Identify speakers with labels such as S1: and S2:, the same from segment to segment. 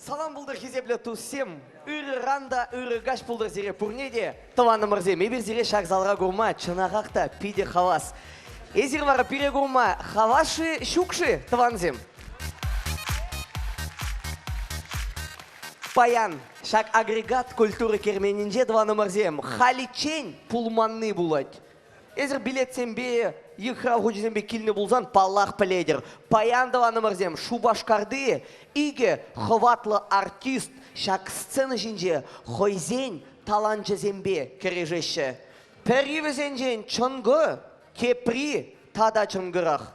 S1: Салам пултӑр, хисеплӗ туссем! Ырӑран та ырӑ каҫ пултӑр сире пурне те, тӑванӑмӑрсем! Эпир сире ҫак залра курма чӑнахах та питӗ хавас. Эсир вара пире курма хавас-ши, ҫук-ши, тӑвансем? Паян ҫак агрегат культура керменӗнче, тӑванӑмӑрсем, халиччен пулманни пулать. Эсир билетсемпе, йыхрав хучӗсемпе килнӗ пулсан, паллах, пӗлетӗр. Паян, тӑванӑмӑрсем, Шупашкарти икӗ хӑватлӑ артист ҫак сцена ҫинче хӑйсен таланчӗсемпе кӗрешеҫҫӗ. Пӗри вӗсенчен чӑнкӑ, тепри тата чӑнкӑрах.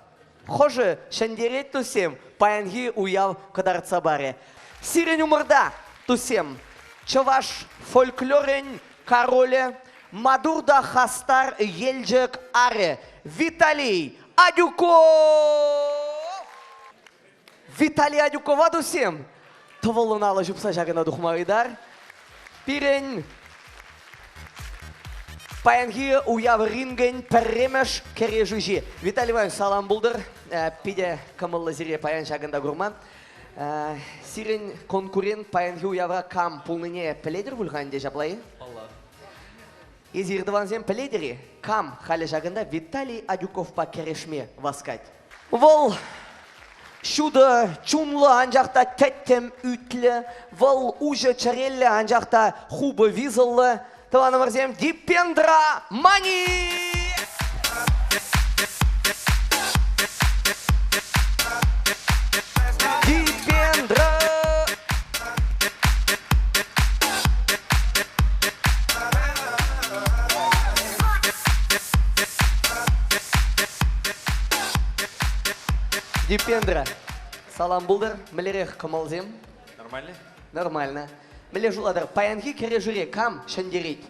S1: Хӑшӗ ҫӗнтерет, туссем, паянхи уяв кӑтартса парӗ. Сирӗн умӑрта, туссем, чӑваш фольклорӗн королӗ, маттур та хастар Елчӗк арӗ Виталий Адюков! Виталий Адюкова, туссем, тӑвӑллӑн алӑ ҫупса ҫакӑнта тухма ыйтар. Пирӗн паянхи уяв рингӗн пӗрремӗш кӗрешӳҫи. Виталий Иванович, салам пултӑр. Питӗ кӑмӑллӑ сире паян ҫакӑнта курма. Сирӗн конкурент паянхи уявра кам пулнине пӗлетӗр пуль-ха ӗнтӗ ҫапла-и?
S2: Паллах.
S1: Эсир, тӑвансем, пӗлетӗр-и, кам халӗ ҫакӑнта Виталий Адюковпа кӗрешме васкать? Вӑл ҫутӑ чунлӑ, анчах та тӗттӗм ӳтлӗ, вӑл уҫӑ чӗреллӗ, анчах та хупӑ визӑллӑ. Тӑванӑмӑрсем, Дипендра Мани! Дипендра! Дипендра, салам пултӑр. Мӗнлерех кӑмӑлсем?
S2: Нормально.
S1: Нормально. Мӗнле шутлатӑр, паянхи кӗрешӳре кам ҫӗнтерет?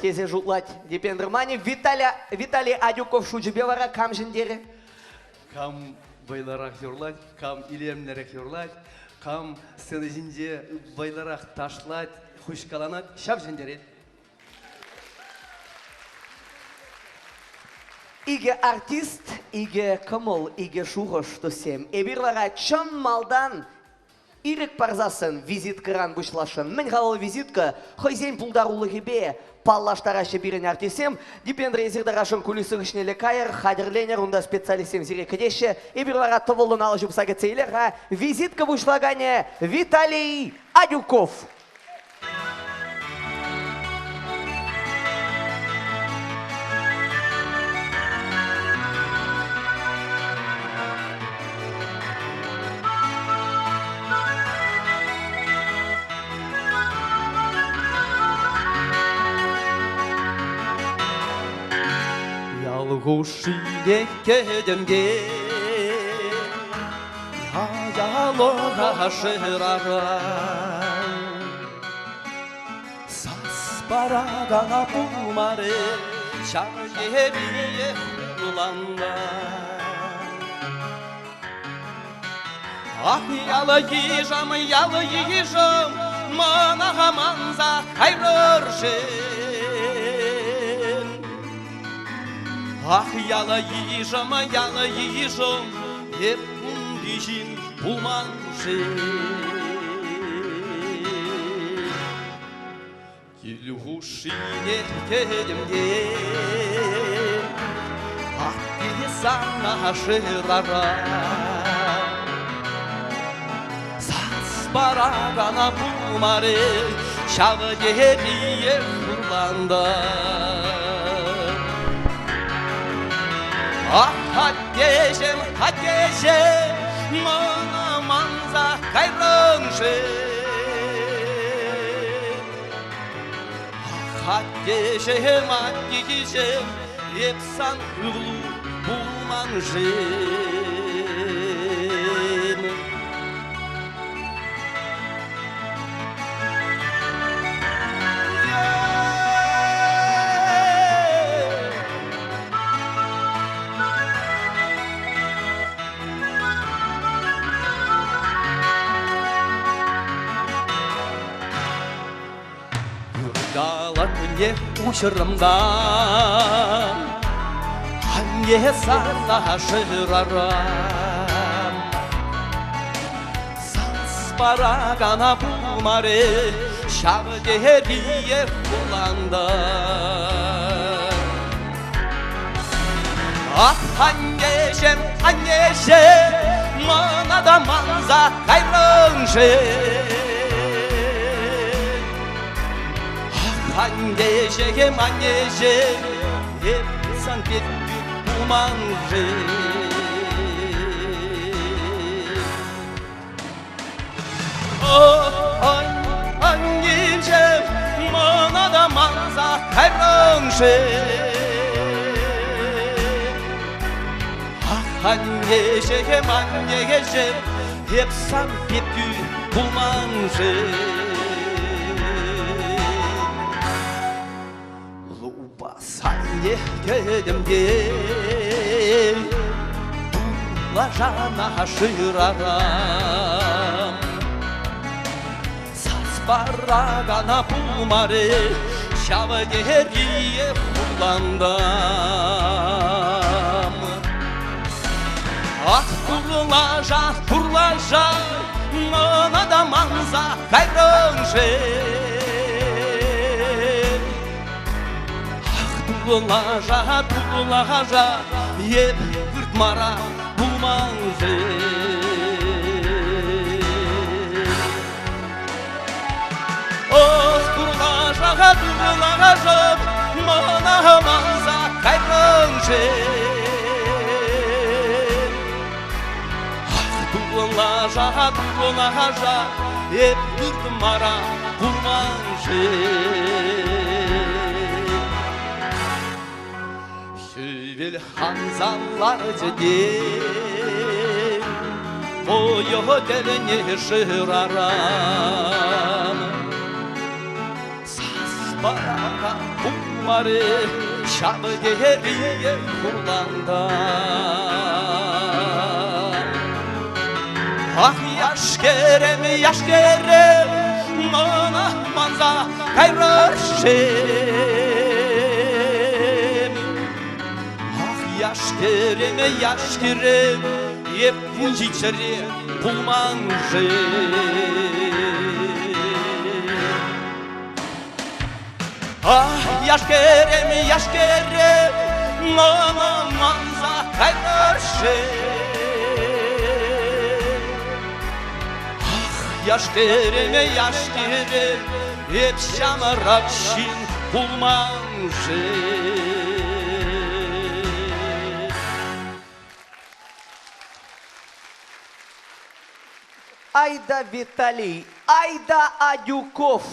S1: Тесе шутлать Дипендра Мани. Виталий, Виталий Адюков шучӗпе вара кам ҫӗнтерӗ?
S2: Кам вӑйлӑрах юрлать, кам илемлӗрех юрлать, кам сцена ҫинче вӑйлӑрах ташлать, хуҫкаланать, ҫав ҫӗнтерет.
S1: Икӗ артист, икӗ кӑмӑл, икӗ шухӑш, туссем. Эпир вара чӑн малтан ирӗк парсассӑн визиткӑран пуҫласшӑн. Мӗн-ха вӑл визитка? Хӑйсен пултарулӑхӗпе паллаштараҫҫӗ пирӗн артистсем. Дипендра эсир тарашӑн кулисы хыҫнелле кайӑр, хатӗрленӗр, унта специалистсем сире кӗтеҫҫӗ. Эпир вара тӑвӑллӑн алӑ ҫупса кӗтсе илер-ха. Визитка пуҫлаканӗ Виталий Адюков.
S2: Ял хушшине кӗтӗм те Ачалӑха шырарам. Сас паракана пулмарӗ, ҫав тери хурланнӑ. Ах, ял-йышӑм, ял-йышӑм, мана манса кайрӑр-ши? Ах, ял-йышӑм, ял-йышӑм, эп кунти ҫын пулман-ши? Кил хушшине кӗтӗм те, атте сана шырарам. Сас паракана пулмарӗ, ҫав териех хурлантӑм. Ах, аттеҫӗм, аттеҫӗм, мана манса кайрӑн-ши? Ах, аттеҫӗм, аттеҫӗм, эп сан ывӑлу пулман-ши? Юркаланне уҫрӑм та анне сана шырарам. паракана пулмарӗ, ҫав териех хурлантӑм. Ах, аннеҫӗм, аннеҫӗм, мана та манса кайрӑн-ши? Ах, аннеҫӗм, аннеҫӗм, эп сан пек пулман-ши? Аннеҫӗм, мана та манса кайрӑн-ши? Ах, аннеҫӗм, аннеҫӗм, эп сан пекки пулман-ши? Лупасайне кӗтӗм те лашана шырарам. Сас паракана пулмарӗ, ҫав териех хурлантӑм. Ах, турлаша, турлаша, мана та манса кайрӑн-ши? Ах, турлаша, турлаша, эп выртмара пулман-ши? Ох, турлаша, турлаша, мана манса кайрӑн-ши? Ах, турлаша, турлаша, эп выртмара пулман-ши? Хӗвел хансан ларчӗ те Вӑйӑ тӗлне шырарам. Сас паракан пулмарӗ, ҫав териех хурлантам. Ах, яш-кӗрӗм, яш-кӗрӗм, мана манса кайрӑр-шим? Ах, яш-кӗрӗм, яш-кӗрӗм, эп вунҫиччӗре пулман-ши? Ах, яш-кӗрӗм, яш-кӗрӗм, мана манса кайрӑр-ши? Ах, яш-кӗрӗм, яш-кӗрӗм, эп ҫамрӑк ҫын пулман-ши?
S1: Айда Виталий, айда Адюков!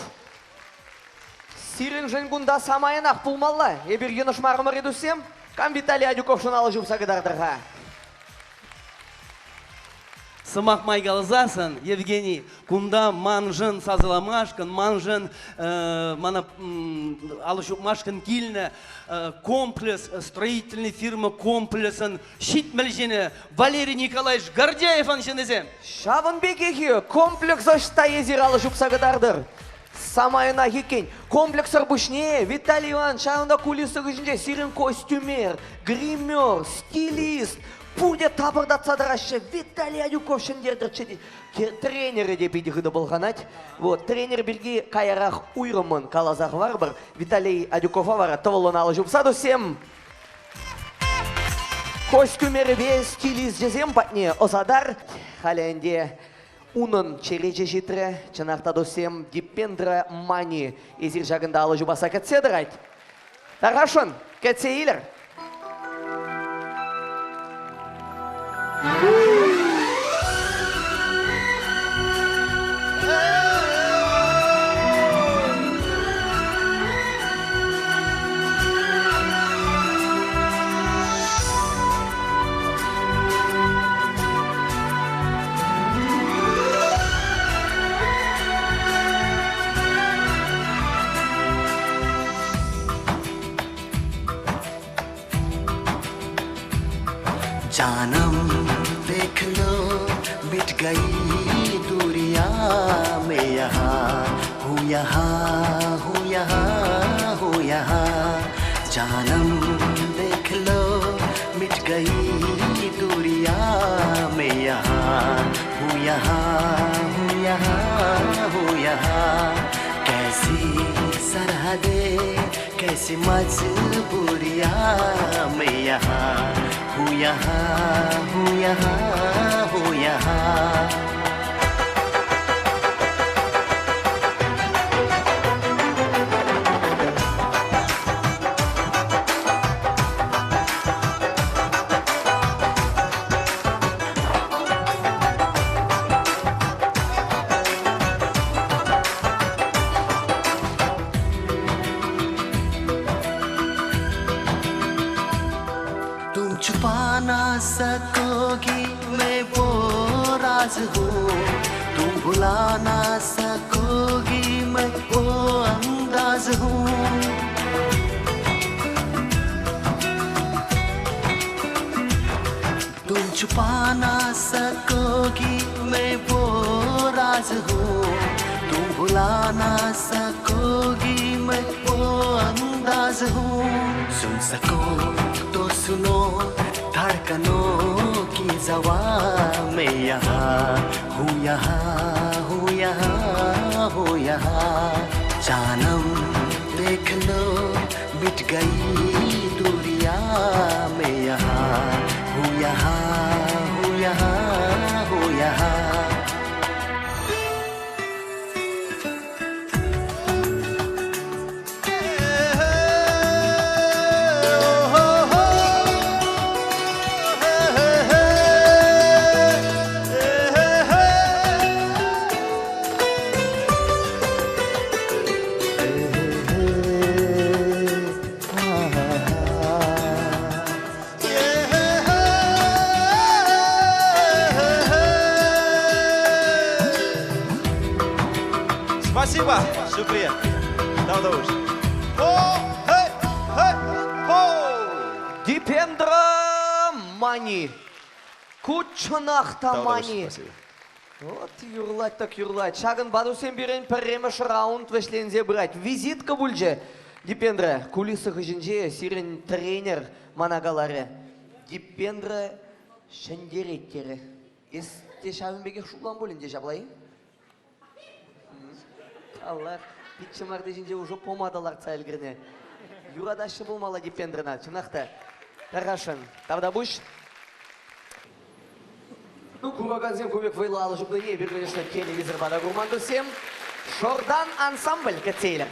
S1: Сирӗншӗн кунта самаянах пулмалла. Эпир йӑнӑшмарӑмӑр-и, туссем? Кам Виталий Адюковшӑн алӑ ҫупса кӑтартӑр-ха?
S2: Сӑмах май каласассӑн, Евгений, кунта маншӑн сасӑламашкӑн, маншӑн мана алӑ ҫупмашкӑн килнӗ комплекс, строительный фирма комплексӑн 70 ҫынӗ Валерий Николаевич Гордеевӑн ҫыннисем.
S1: Ҫавӑн пекех-и комплекс ӑҫта эсир алӑ ҫупса кӑтартӑр? Самайӑнах иккен. Комплекссӑр пуҫне Виталий Иванович ҫавӑнта кулиса хыҫӗнче сирӗн костюмер, гример, стилист пурте тапӑртатса тӑраҫҫӗ. Виталий Адюков ҫӗнтертӗрччӗ тет. Тренерӗ те питӗ хытӑ пӑлханать. Вот, тренер пирки каярах уйрӑммӑн каласа хӑварӑпӑр. Виталий Адюкова вара тӑвӑллӑн алӑ ҫупса туссем. Костюмерӗпе стилисчӗсем патне ӑсатар. Халӗ ӗнтӗ унӑн черечӗ ҫитрӗ. Чӑнах та, туссем, Дипендра Мани эсир ҫакӑнта алӑ ҫупасса кӗтсе тӑрать. Тархасшӑн, кӗтсе илӗр.
S3: जानम देख लो मिट गई दूरियां मैं यहाँ हूँ यहाँ हूँ यहाँ हूँ यहाँ जानम देख लो मिट गई दूरियां मैं यहाँ हूँ यहाँ हूँ यहाँ। सरहदे, कैसी मजबूरियाँ, मैं यहाँ हूँ, यहाँ हूँ, यहाँ हूँ, यहाँ। तुम छुपा ना सकोगी मैं वो राज हूँ, तुम भुला ना सकोगी मैं वो अंदाज हूँ। तुम छुपा ना सकोगी मैं वो राज हूँ, तुम भुला ना सकोगी मैं वो अंदाज हूँ। सुन सको तो सुनो धड़कनों की जवां, मैं यहाँ हूँ, यहाँ हूँ, यहाँ हूँ, यहाँ। जानम देख लो मिट गई दूरियां, मैं यहाँ हूँ, यहाँ हूँ, यहाँ हूँ, यहाँ।
S4: Спасибо, Шукрия. Тавтапуҫ. Хо, хей, хей, хо!
S1: Дипендра Мани. Ку чӑнах та
S4: Тавтапуҫ,
S1: Мани.
S4: спасибо.
S1: Вот юрлать так юрлать. Ҫакӑн патусем пирӗн пӗрремӗш раунд вӗҫленсе пырать. Визитка пулчӗ. Дипендра, кулиса хыҫӗнче сирӗн тренер мана каларӗ. Дипендра ҫӗнтерет терӗ. Эс те ҫавӑн пекех шутлан пулин те ҫапла-и? Аллах, пит ҫӑмарти ҫинче уже помада лартса ӗлкӗрнӗ. Юратаҫҫӗ пулмалла Дипендрӑна, чӑнах та. Тархасшӑн, тавтапуҫ. Ну, куракансем ку пек вӑйлӑ алӑ ҫупнине эпир, конечно, телевизорпа та курман туссем. Шордан ансамбль кӗтсе илӗр.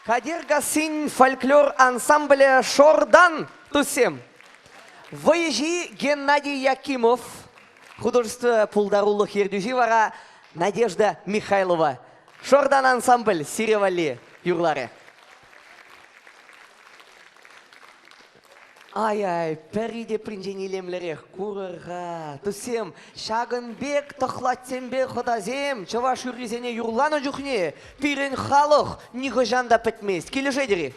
S1: Кадиркассин фольклор ансамблӗ Шордан туссем. Вӑйӑҫи Геннадий Якимов, художество пултарулӑх ертӳҫи вара Надежда Михайлова. Шордан ансамбль сире валли юрларӗ. Ай-ай, пӗри тепринчен илемлӗрех курӑр-ха. Туссем, ҫакӑн пек тӑхлатсемпе хӑтасем чӑваш юррисене юрланӑ чухне пирӗн халӑх нихӑҫан та пӗтмест. Килӗшетӗр-и?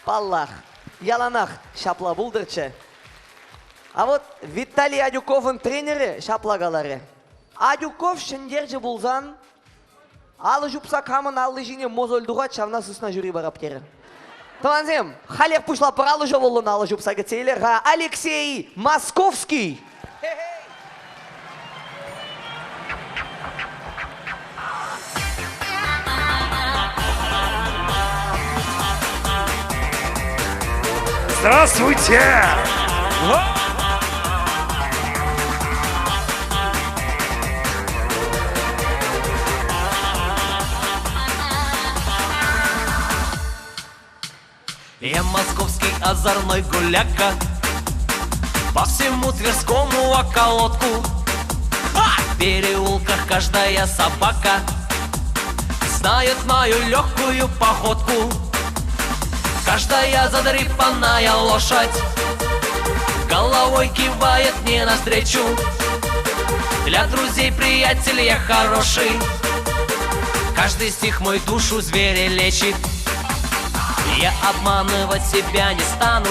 S1: Паллах, яланах ҫапла пултӑрччӗ. А вот Виталий Адюковӑн тренерӗ ҫапла каларӗ. Адюков ҫӗнтерчӗ пулсан Алӑ ҫупса камӑн алли ҫине мозоль тухать, ҫавна сысна ҫури парап терӗ. Тӑвансем, халех пуҫлатпӑр алӑ ҫӑвӑллӑн алӑ ҫупса кӗтсе илер-ха Алексей Московский!
S5: Здравствуйте!
S3: Я московский озорной гуляка По всему Тверскому околотку В переулках каждая собака Знает мою легкую походку Каждая задрипанная лошадь Головой кивает мне навстречу Для друзей, приятелей я хороший Каждый стих мой душу зверя лечит Я обманывать себя не стану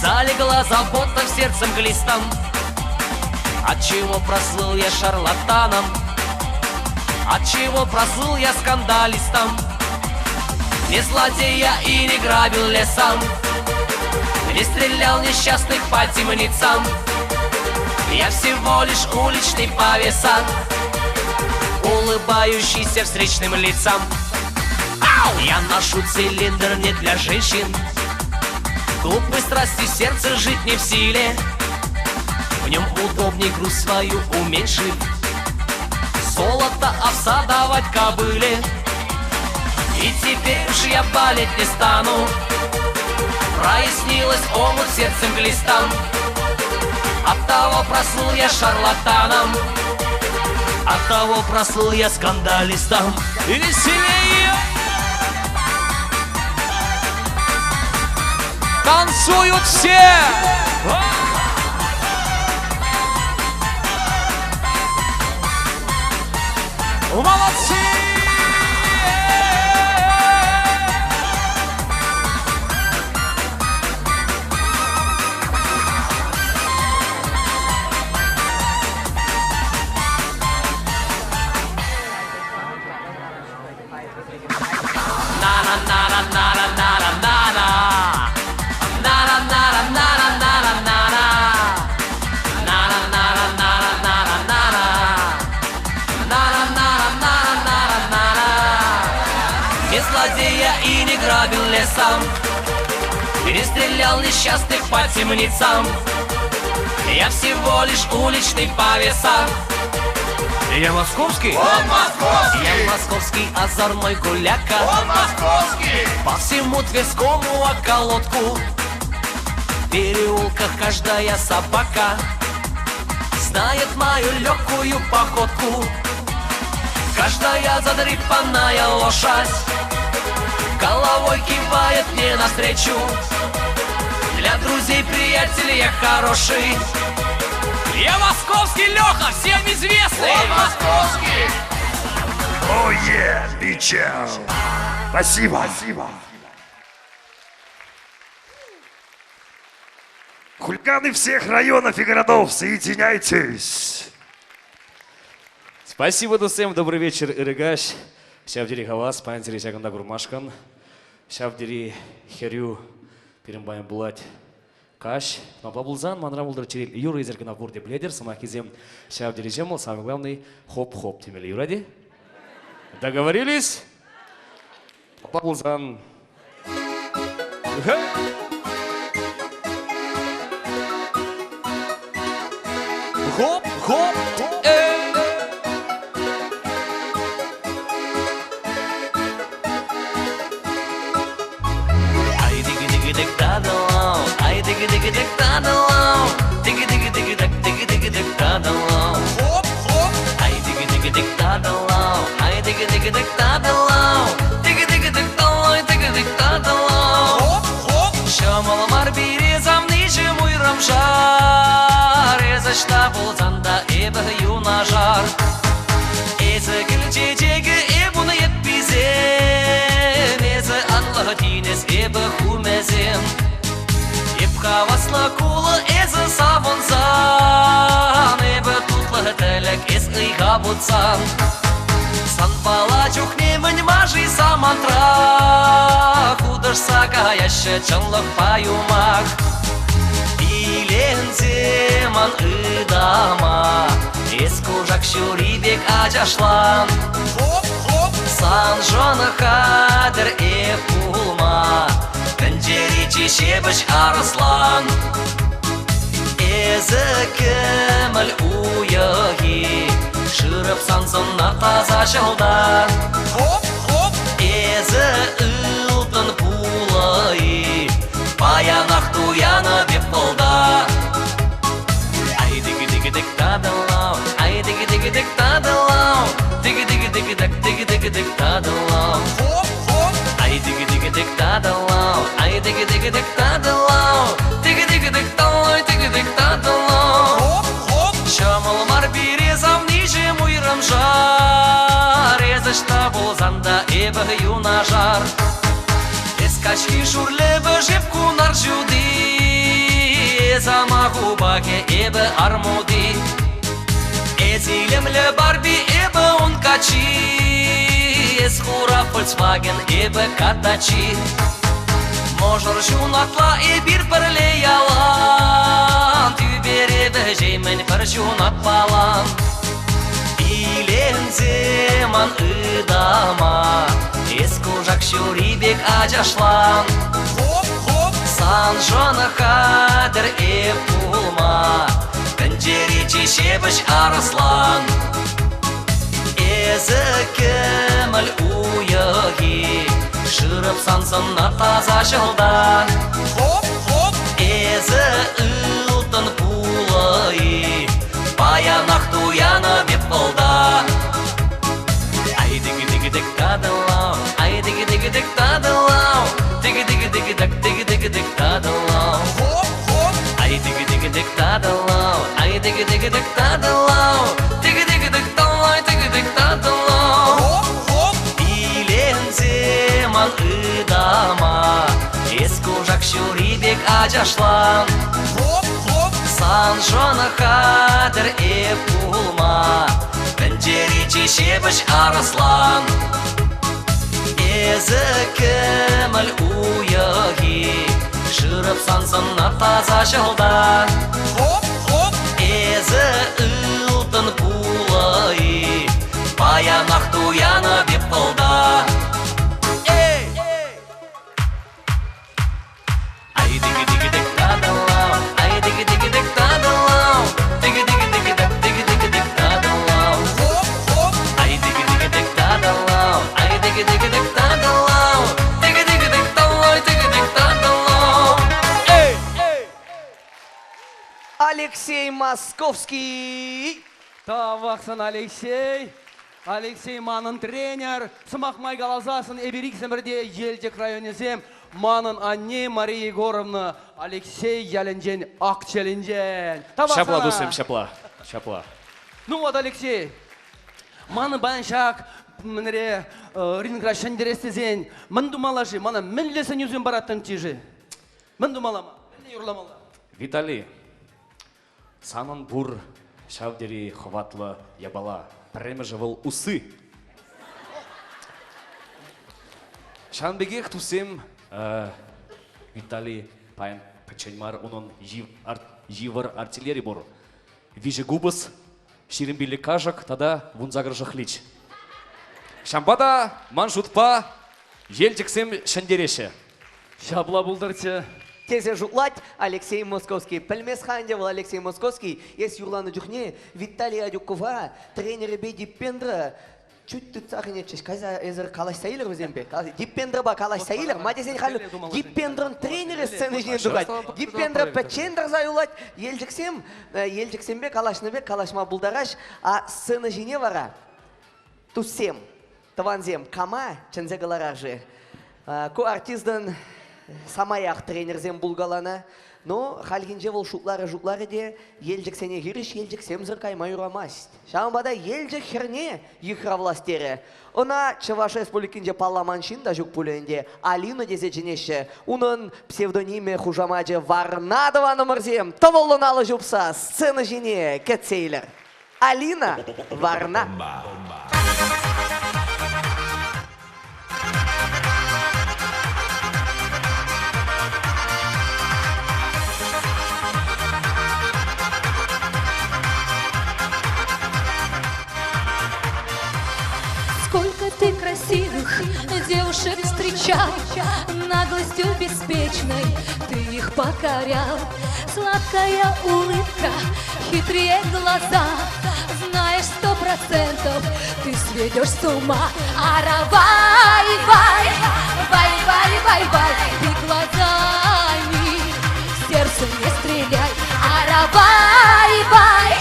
S3: Залегла забота в сердце мглистом Отчего прослыл я шарлатаном Отчего прослыл я скандалистом Не злодея и не грабил лесом Не стрелял несчастных по темницам Я всего лишь уличный повеса Улыбающийся встречным лицам Я ношу цилиндр не для женщин Глупой страсти сердце жить не в силе В нем удобней груз свою уменьшить Золото овса давать кобыле И теперь уж я болеть не стану Прояснилось омут сердцем глистом Оттого прослыл я шарлатаном Оттого прослыл я скандалистом И веселее
S6: Танцуют все! Молодцы!
S3: Не злодея и не грабил лесом Не стрелял несчастных по темницам Я всего лишь уличный повеса Я московский?
S4: Он московский!
S3: Я московский озорной гуляка
S4: Он московский!
S3: По всему Тверскому околотку В переулках каждая собака Знает мою легкую походку Каждая задрипанная лошадь Головой кивает мне навстречу Для друзей, приятелей я хороший
S6: Я московский Леха, всем известный!
S4: Он московский!
S5: Oh yeah, bitches! Спасибо! Спасибо! Хулиганы всех районов и городов, соединяйтесь!
S7: Спасибо, туссем. Добрый вечер, ырӑ каҫ. Ҫав тери хавас, паян сире ҫакӑнта курмашкӑн. Ҫав тери хӗрӳ пирӗн паян пулать каҫ. Апла пулсан, манра пултӑр черет юрӑ эсир кӑна пурте пӗлетӗр. Сӑмаххисем ҫав тери ҫӑмӑл. Самый главный хоп-хоп темелле. Юрать-и? Договорились? Апла пулсан...
S6: Хоп, хоп, эй!
S8: Эсӗ кӗл чечекӗ, эп ун йӗпписем. Эсӗ анлӑ тинӗс, эпӗ хумӗсем. Эп хаваслӑ кулӑ, эсӗ савӑнсан. Эпӗ тутлӑ тӗлӗк, эс ыйха путсан. Санпала чухне мӗн-ма-ши самантра хутӑшса каяҫҫӗ чӑнлӑхпа юмах. Иленсе ман ытама, эс кушак ҫури пек ачашлан. Хоп-хоп! Саншӑн хатӗр эп пулма, тӗнчери чи ҫепӗҫ арӑслан. Эсӗ кӗмӗл уйӑхи, шырӑп сан сӑнна таса ҫӑлтан. Хоп-хоп! Эсӗ ылтӑн пулӑ-и, паянах туянӑ пек пӑлта. Ай тики-тики-тик татӑлав, ай тики-тики-тик татӑлав, тики-тики-тики-так, тики-тики-тик татӑлав. Хоп-хоп! Ай тики-тики-тик татӑлав, ай тики-тики-тик татӑлав, тики-тики-тик талай, тики-тик татӑлав. Хоп-хоп! Ҫӑмӑл мар пире савниҫӗм уйрӑмшар, эс ӑҫта пулсан та эпӗ юнашар. Эс каҫхи шур лӗпӗш, эп кунар ҫути, эс ама хупахӗ, эпӗ армути. Эс илемлӗ Барби, эпӗ ун каччи, эс хура Volkswagen, эпӗ катачи. Мӑшӑр ҫунатла эпир пӗрле ялан, тӳпере вӗҫеймӗн пӗр ҫунатпалан. Иленсе ман ытама, эс кушак ҫури пек ачашлан. Хоп-хоп! Саншӑн хатӗр эп пулма, тӗнчери чи ҫепӗҫ арӑслан. Эсӗ кӗмӗл уйӑхи, шырӑп сан сӑнна таса ҫӑлтан. Хоп-хоп! Эсӗ ылтӑн пулӑ-и, паянах туянӑ пек пӑлта. Ай тики-тики-тик татӑлав, ай тики-тики-тик татӑлав, тики-тики-тики-так, тики-тики-тик татӑлав. Хоп-хоп! Ай тики-тики-тик татӑлав, ай тики-тики-тик татӑлав, тики-тики-тик талай, тики-тик татӑлав. Хоп-хоп! Иленсе ман ытама, эс кушак ҫури пек ачашлан. Хоп-хоп! Саншӑн хатӗр эп пулма, тӗнчери чи ҫепӗҫ арӑслан. Эсӗ кӗмӗл уйӑхи, шырӑп сан сӑнна таса ҫӑлта. Хоп-хоп! Эсӗ ылтӑн пулӑ-и, паянах туянӑ пек пӑлта. Эй! Ай тики-тики-тик татӑлав, ай тики-тики-тик татӑлав, тики-тики-тики-так, тики-тики-тик татӑлав. Хоп-хоп! Ай тики-тики-тик татӑлав, ай тики-тики-тик татӑлав, тики-тики-тик талай, тики-тик татӑлав. Эй!
S1: Алексей Московский!
S2: Тавах сана, Алексей! Алексей манӑн тренер. Сӑмах май каласассӑн эпир иксӗмӗр те Елчӗк районӗсем. Манӑн анне Мария Егоровна Алексей ялӗнчен Акчелӗнчен. Тавах
S7: Ҫапла,
S2: сана!
S7: туссем, ҫапла. Ҫапла.
S2: Ну вот, Алексей, манӑн паян ҫак мӗнре рингра ҫӗнтерес тесен мӗн тумалла-ши? Мана мӗнле сӗнӳсем параттӑнччӗ-ши? Мӗн тумалла? Мӗнле юрламалла?
S7: Виталий, Санӑн пур ҫав тери хӑватлӑ япала. Пӗрремӗшӗ вӑл усы. Ҫавӑн пекех туссем Виталий паян пӗччен мар, унӑн йывӑр артиллери пур. Виҫӗ купӑс, 25 кашӑк тата 18 шӑхлич. Ҫавӑнпа та ман шутпа Елчӗксем ҫӗнтереҫҫӗ.
S2: Ҫапла пултӑрччӗ.
S1: Тесе шутлать Алексей Московский. Пӗлмес-ха ӗнтӗ вӑл Алексей Московский. Эс юрланӑ чухне Виталий Адюкова тренерӗпе Дипендра чуть тытса хӗнетчӗҫ. Кайса эсӗр калаҫса илӗр вӗсемпе. Дипендрапа калаҫса илӗр. Ма тесен халь Дипендрӑн тренерӗ сцена ҫине тухать. Дипендра пӗччен тӑрса юлать. Елчӗксем Елчӗксемпе калаҫнӑ пек калаҫма пултараҫ. А сцена ҫине вара туссем Тӑвансем, кама чӗнсе кӑларар-ши? Ку артистӑн самаях тренерсем пулкаланӑ. Но хальхинче вӑл шутларӗ-шутларӗ те Елчӗксене хирӗҫ Елчӗксемсӗр кайма юрамасть. Ҫавӑнпа та Елчӗк хӗрне йыхравлас терӗ. Ӑна Чӑваш Республикинче палламан ҫын та ҫук пулӗ ӗнтӗ. Алина тесе чӗнеҫҫӗ. Унӑн псевдонимӗ, хушамачӗ Варна тӑванӑмӑрсем тӑвӑллӑн алӑ ҫупса сцена ҫине кӗтсе илӗр. Алина Варна.
S9: Сколько ты красивых девушек встречал, Наглостью беспечной ты их покорял. Сладкая улыбка, хитрые глаза, Знаешь, 100% ты сведешь с ума. Аравай, вай, вай, вай, вай, вай, ты глазами в сердце не стреляй. Аравай, вай,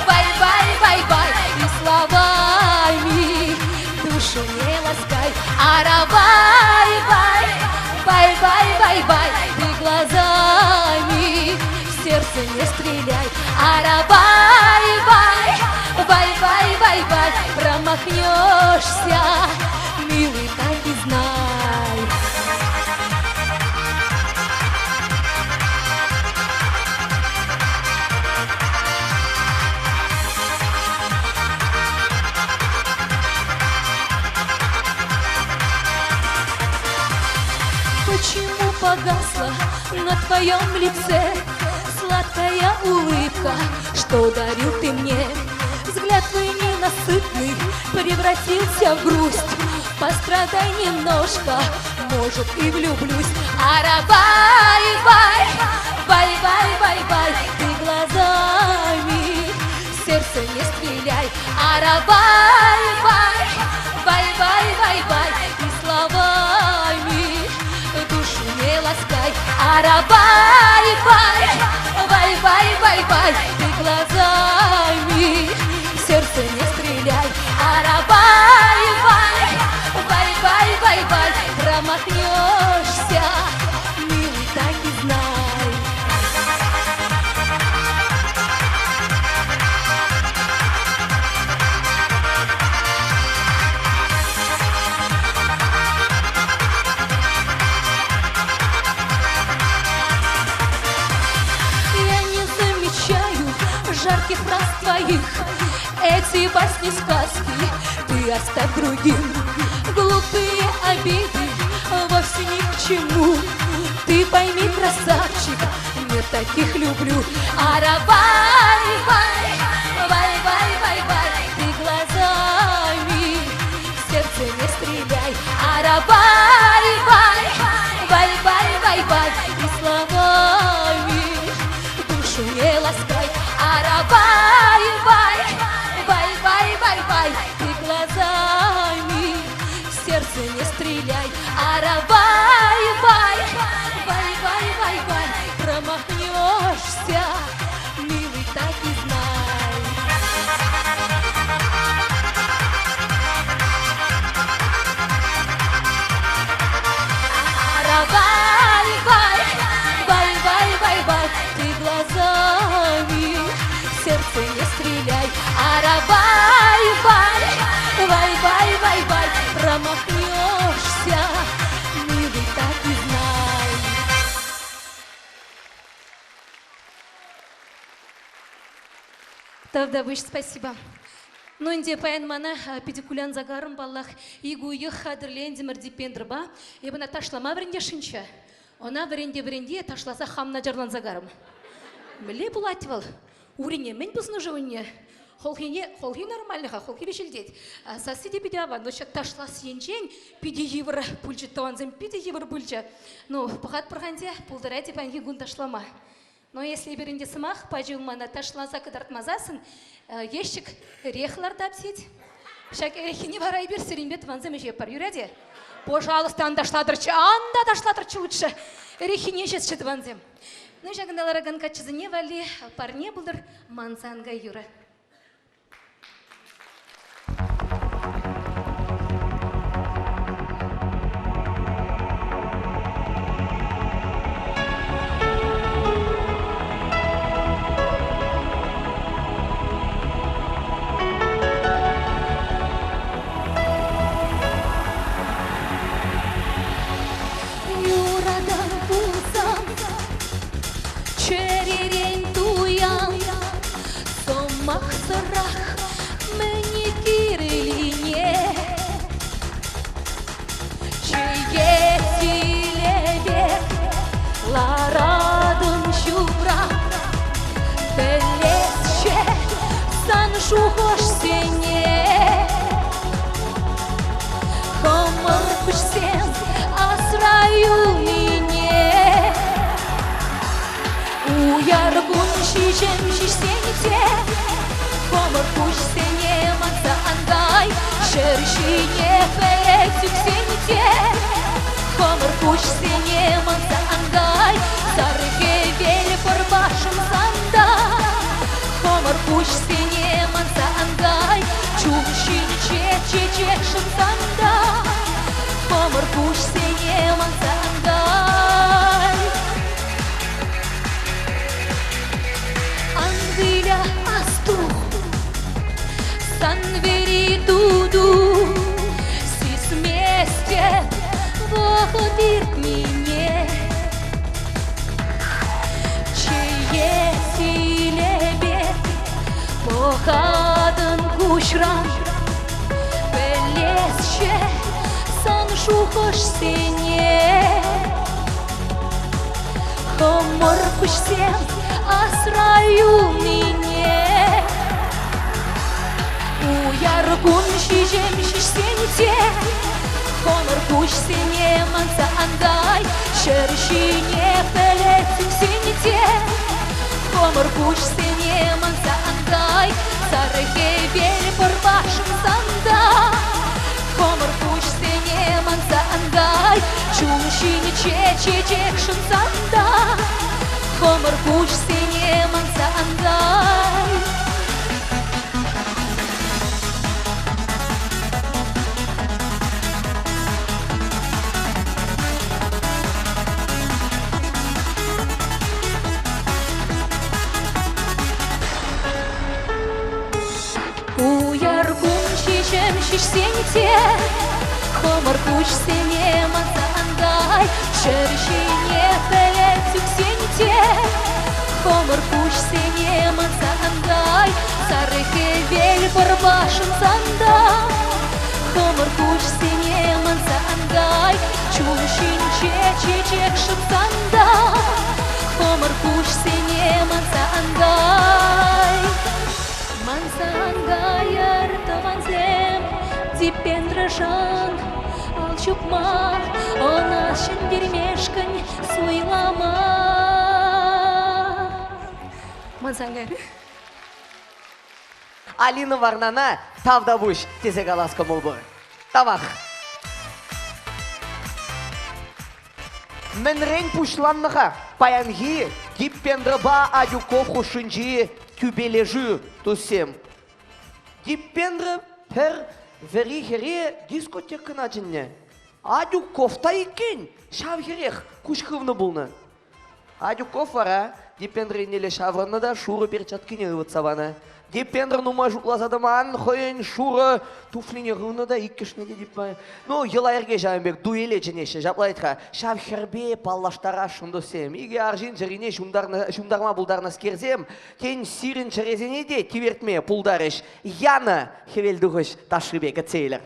S9: вай, вай, вай, вай, и словами душу не ласкай. Аравай, вай, вай, вай, вай, вай, ты глазами в сердце не стреляй. Аравай, вай, вай, вай, вай, вай, промахнешься, милый, так и знай. Почему погасла на твоем лице Сладкая улыбка, что дарил ты мне? Взгляд твой ненасытный превратился в грусть. Пострадай немножко, может, и влюблюсь. Аравай, вай, вай, вай, вай, вай, ты глазами в сердце не стреляй. Аравай, вай, вай, вай, вай, вай, и словами душу не ласкай. Аравай, вай, вай, вай, вай, вай, ты глазами в сердце не стреляй. Аравай, вай, вай, вай, вай, вай, промахнешься, милый, так и знай. Я не замечаю жарких фраз твоих. Эти басни, сказки ты оставь другим. Глупые обиды вовсе ни к чему. Ты пойми, красавчик, не таких люблю. Аравай, вай, вай, вай, вай, вай, ты глазами в сердце не стреляй. Аравай, вай, вай, вай, вай, вай, и словами душу не ласкай. Аравай, вай, вай, вай, вай, вай, ты глазами в сердце не стреляй. Аравай, вай, вай, вай, вай, вай, промахнешься, милый, так и знай. Аравай, вай, вай, вай, вай, вай, ты глазами в сердце не стреляй. Аравай, вай, вай, вай, вай, вай, промахнешься, милый, так и знай. Тавтапуҫ, спасибо. Ну, ӗнтӗ паян мана питӗ кулянса карӑм, паллах, ик уйӑх хатӗрлентӗмӗр Дипендрӑпа. Эп ӑна ташлама вӗрентесшӗнччӗ. Ӑна вӗренте-вӗренте ташласа хам начарланса карӑм. Мӗнле пулать вӑл? Урине мӗн пӑснӑ-ши унне? Хӑлхине, хӑлхи нормально-ха, хӑлхи вӗҫӗлтет. Сасси те питӗ аван, но ҫак ташлас енчен питӗ йывӑр пулчӗ, тӑвансем, питӗ йывӑр пулчӗ. Ну, пӑхатпӑр-ха ӗнтӗ, пултарать-и паянхи кун ташлама. Но если эпир ӗнтӗ сӑмах пачӗ мана ташласа кӑтартмасассӑн, ещӗк эрех лартап тет. Ҫак эреххине вара эпир сирӗнпе тӑвансем ӗҫетпӗр. Юрать-и? Пожалуйста, ан ташлатӑрччӗ, ан та ташлатӑрччӗ лучше. Эреххине ӗҫесчӗ тӑвансем. Ну, ҫакӑнта ларакан каччӑсене валли парне пултӑр манса ан кай юрӑ. ҫиҫӗм ҫиҫсен те, Хӑмӑр куҫсене манса ан кай. Ҫӗр ҫине пӗлӗт ӳксен те, Хӑмӑр куҫсене манса ан кай. Сар хӗвел пӑрпа шӑнсан та, Хӑмӑр куҫсене манса ан кай. Чун ҫинче чечек шӑнсан та, Хӑмӑр куҫсене манса ан кай. Ан выля, асту, сан вӗри туту сисместӗп вӑхӑт иртнине. Чее силӗпе пӑхатӑн куҫран, пӗлесчӗ сан шухӑшсене. Хӑмӑр куҫсем асра юлнине. Уяр кун ҫиҫӗм ҫиҫсен те, Хӑмӑр куҫсене манса ан кай. Ҫӗр ҫине пӗлӗт ӳксен те, Хӑмӑр куҫсене манса ан кай. Сар хӗвел пӑрпа шӑнсан та, Хӑмӑр куҫсене манса ан кай. Чун ҫинче чечек шӑнсан та, Хӑмӑр куҫсене манса ан кай. Уяр кун ҫиҫӗм ҫиҫсен те, Хӑмӑр куҫсене манса ан кай. Ҫӗр ҫине пӗлӗт ӳксен те, Хӑмӑр куҫсене манса ан кай. Сар хӗвел пӑрпа шӑнсан та, Хӑмӑр куҫсене манса ан кай. Чун ҫинче чечек шӑтсан та, Хӑмӑр куҫсене манса ан кай. Манса ан кайӑр, тӑвансем, Дипендрӑшӑн ал ҫупма, ӑна ҫӗнтермешкӗн суйлама. Манса ан кайӑр.
S1: Алина Варнана тавтапуҫ тесе калас кӑмӑл пур. Тавах. Мӗнрен пуҫланнӑ-ха паянхи Диппендрӑпа Адюков хушшинчи тӳпелешӳ, туссем? Диппендра пӗр вӗри хӗре дискотекӑна чӗннӗ. Адюков та иккен ҫав хӗрех куҫ хывнӑ пулнӑ. Адюков вара Дипендра еннелле ҫаврӑннӑ та шурӑ перчаткине ывӑтса панӑ. Дипендра нумай шутласа тӑман, хӑйӗн шурӑ туфлине хывнӑ та иккӗшне те типман. Ну, йӑла-йӗрке ҫавӑн пек дуэле чӗнеҫҫӗ, ҫапла вӗт-ха. Ҫав хӗрпе паллаштарасшӑн туссем. Икӗ арҫын чӗрине ҫунтарма пултарнӑскерсем, тен, сирӗн чӗресене те тивертме пултарӗҫ. Янӑ хӗвелтухӑҫ ташшипе кӗтсе илӗр.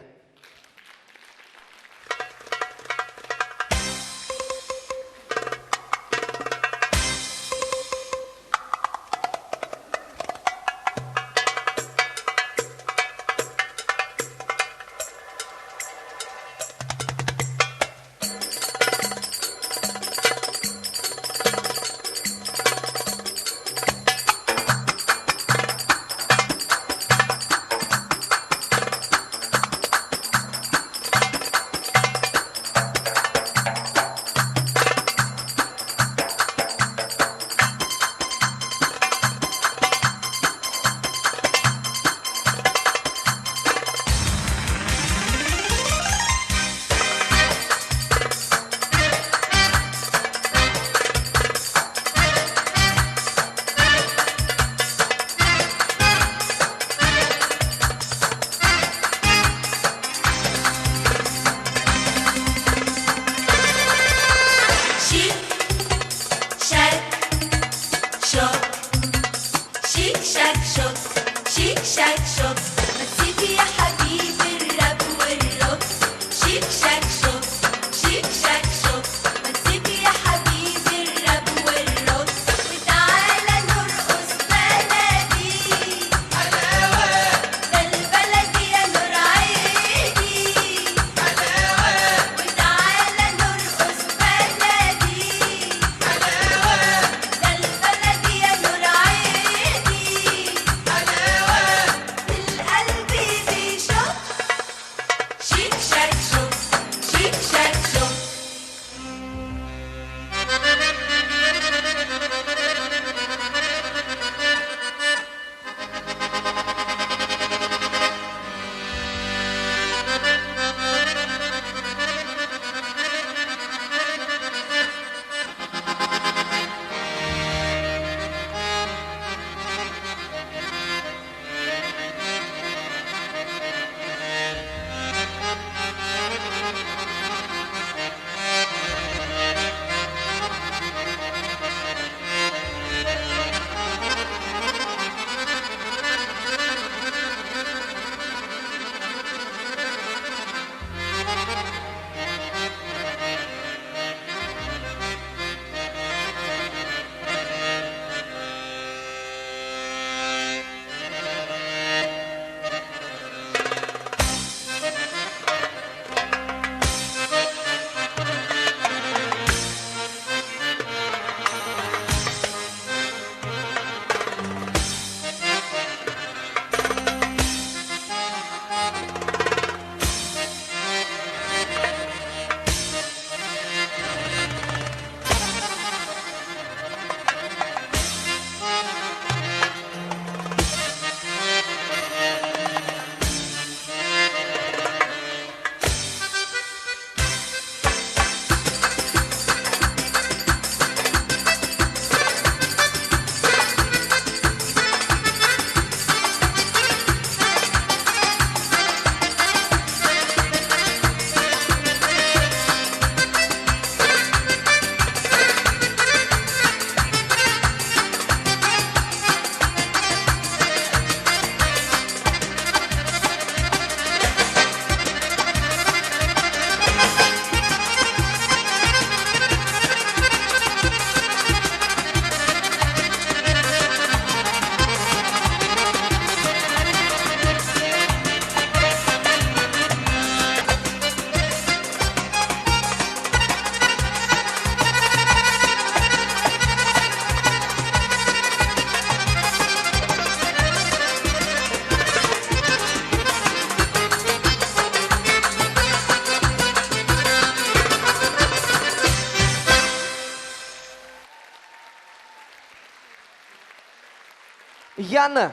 S1: Яна!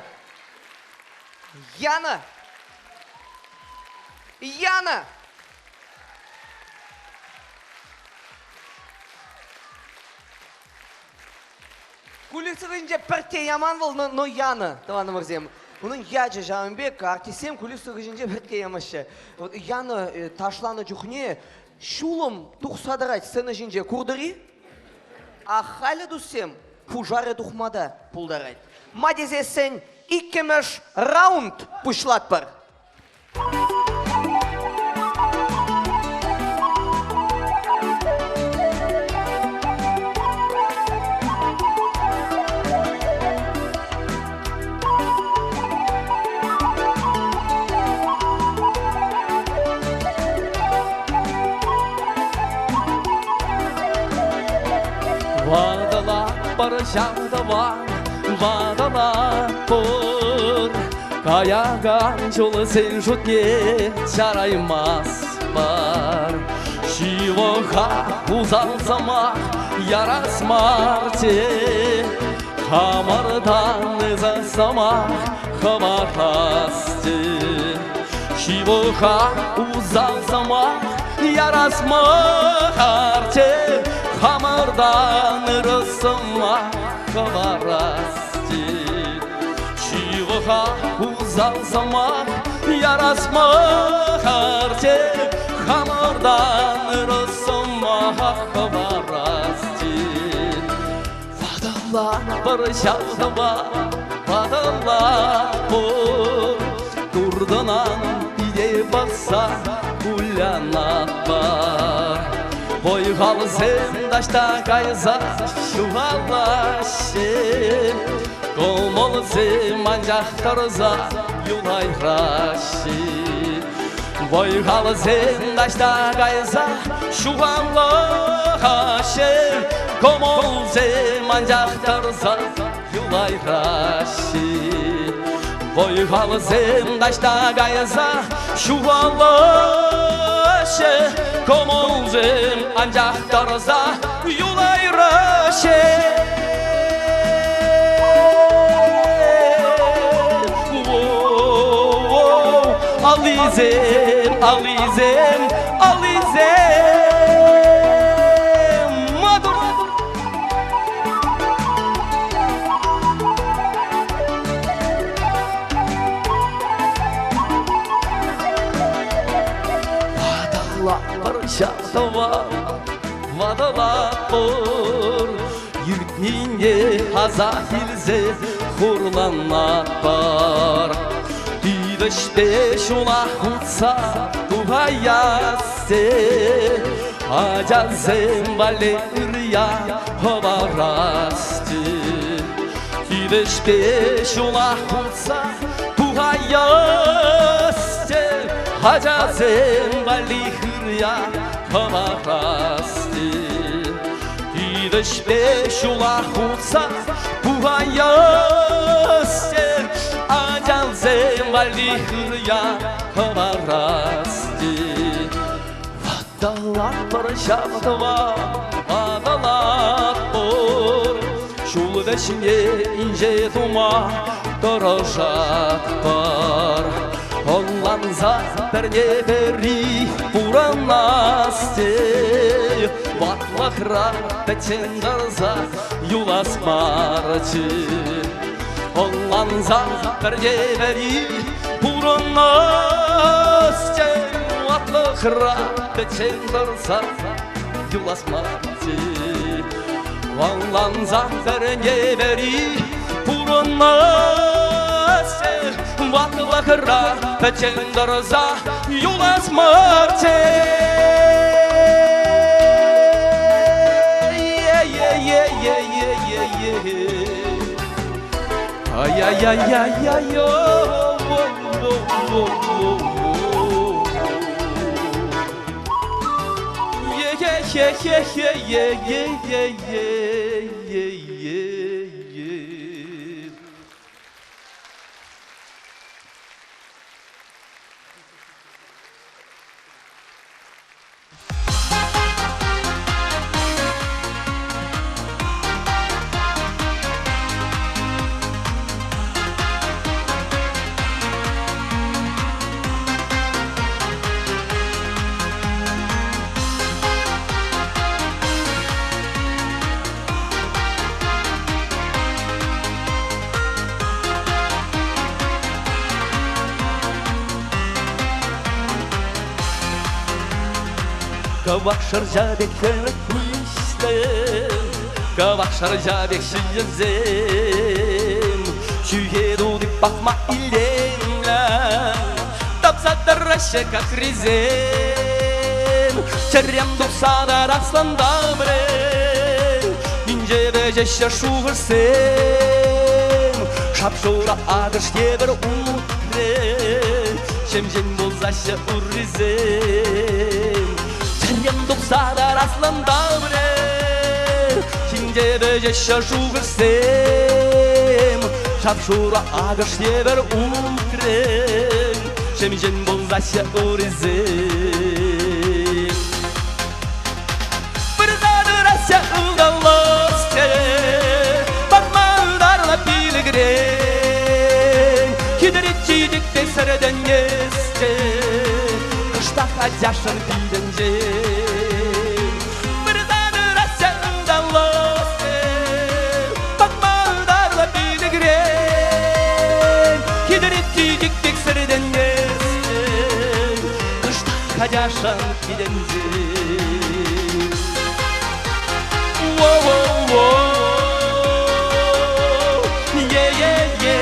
S1: Яна! Яна! Кулиса хыҫӗнче пӗртте яман вӑл, но, но янӑ, тӑванӑмӑрсем. Унӑн ячӗ ҫавӑн пек, артистсем кулиса хыҫӗнче пӗртте ямаҫҫӗ. Вот янӑ э, ташланӑ чухне ҫулӑм тухса тӑрать сцена ҫинче. Куртӑр-и? А халӗ, туссем, пушарӗ тухма та пултарать. Ма тесессӗн иккӗмӗш раунд пуҫлатпӑр.
S2: Ватӑлатпӑр ҫав тӑван, ватӑлатпӑр. Каякан ҫулсен шутне чараймастпӑр. Ҫывӑха усал сӑмах ярас мар те, Хамӑртан эсӗ сӑмах хӑварас те. Ҫывӑха усал сӑмах ярас мар те, Хамӑртан ырӑ сӑмах хӑварас те. Ҫывӑха усал сӑмах ярас мар те, Хамӑртан ырӑ сӑмах хӑварас те. Ватӑлатпӑр ҫав тӑва, ватӑлатпӑр. Туртӑнан пите пӑхса кулянатпӑр. Вӑй-халсем таҫта кайса ҫухалаҫҫӗ. Кӑмӑлсем анчах тӑрса юлайраҫҫӗ. Вӑй-халсем таҫта кайса ҫухалаҫҫӗ. Кӑмӑлсем анчах тӑрса юлайраҫҫӗ. Вӑй-халсем таҫта кайса ҫухалаҫҫӗ. Кӑмӑлсем анчах тӑрса юлайраҫҫӗ. Аллисем, аллисем, аллисем. Маттур! Ватӑлатпӑр ҫав тӑван, ватӑлатпӑр. Иртнине аса илсе хурланатпӑр. Тивӗҫпе ҫула хутса тухаяссе ачасем валли ырья хӑварасчӗ. Тивӗҫпе ҫула хутса тухаясчӗ ачасем валли хырья хӑварасчӗ. Тивӗҫпе ҫула хутса тухаясчӗ ачасем валли хырья хӑварасчӗ. Ватӑлатпӑр ҫав тӑван, ватӑлатпӑр. Ҫул вӗҫне инҫе тума тӑрӑшатпӑр. Ӑнланса пӗрне-пӗри пурӑнас те, ватлӑхра пӗччен тӑрса юлас марччӗ. Ӑнланса пӗрне-пӗри пурӑнас те, ватлӑхра пӗччен тӑрса юлас марччӗ. Ӑнланса пӗрне-пӗри пурӑнас те, ватлӑхра пӗччен тӑрса юлас марччӗ. Ай-яй-яй-яй-яй-яй, Е-е-е-е-е-е-е-е-е-е.
S8: Кӑвак шӑрҫа пек хӗрлӗ куҫлӑ, Кӑвак шӑрҫа пек ҫийӗсем, Ҫӳхе тути пӑхма илемлӗ, Тапса тӑраҫҫӗ кахрисем. Чӗрем тухса тарасран тапрӗ, Инҫе вӗҫеҫҫӗ шухӑшсем. Шап-шурӑ акӑш евӗр утрӗ, Ҫемҫен пулсаҫҫӗ уррисем. Чӗрем тухса тараслан тапрӗ, Ҫинҫе вӗҫеҫҫӗ шухӑшсем. Шап-шурӑ акӑш евӗр утрӗ, Ҫемҫен пулсаҫҫӗ урисем. Пырса тӑраҫҫӗ ыталасчӗ, Пӑхма ытарла пилӗкрен. Хитре чечекпе сӗртӗнесчӗ, Кӑштах ачашӑн питӗнчен. Пырса тӑраҫҫӗ ыталасчӗ, Пӑхма ытарла пилӗкрен. Хитре чечек пек сӗртӗнесчӗ, Кӑштах ачашӑн питӗнчен. Воу-воу-воу, е-е-е.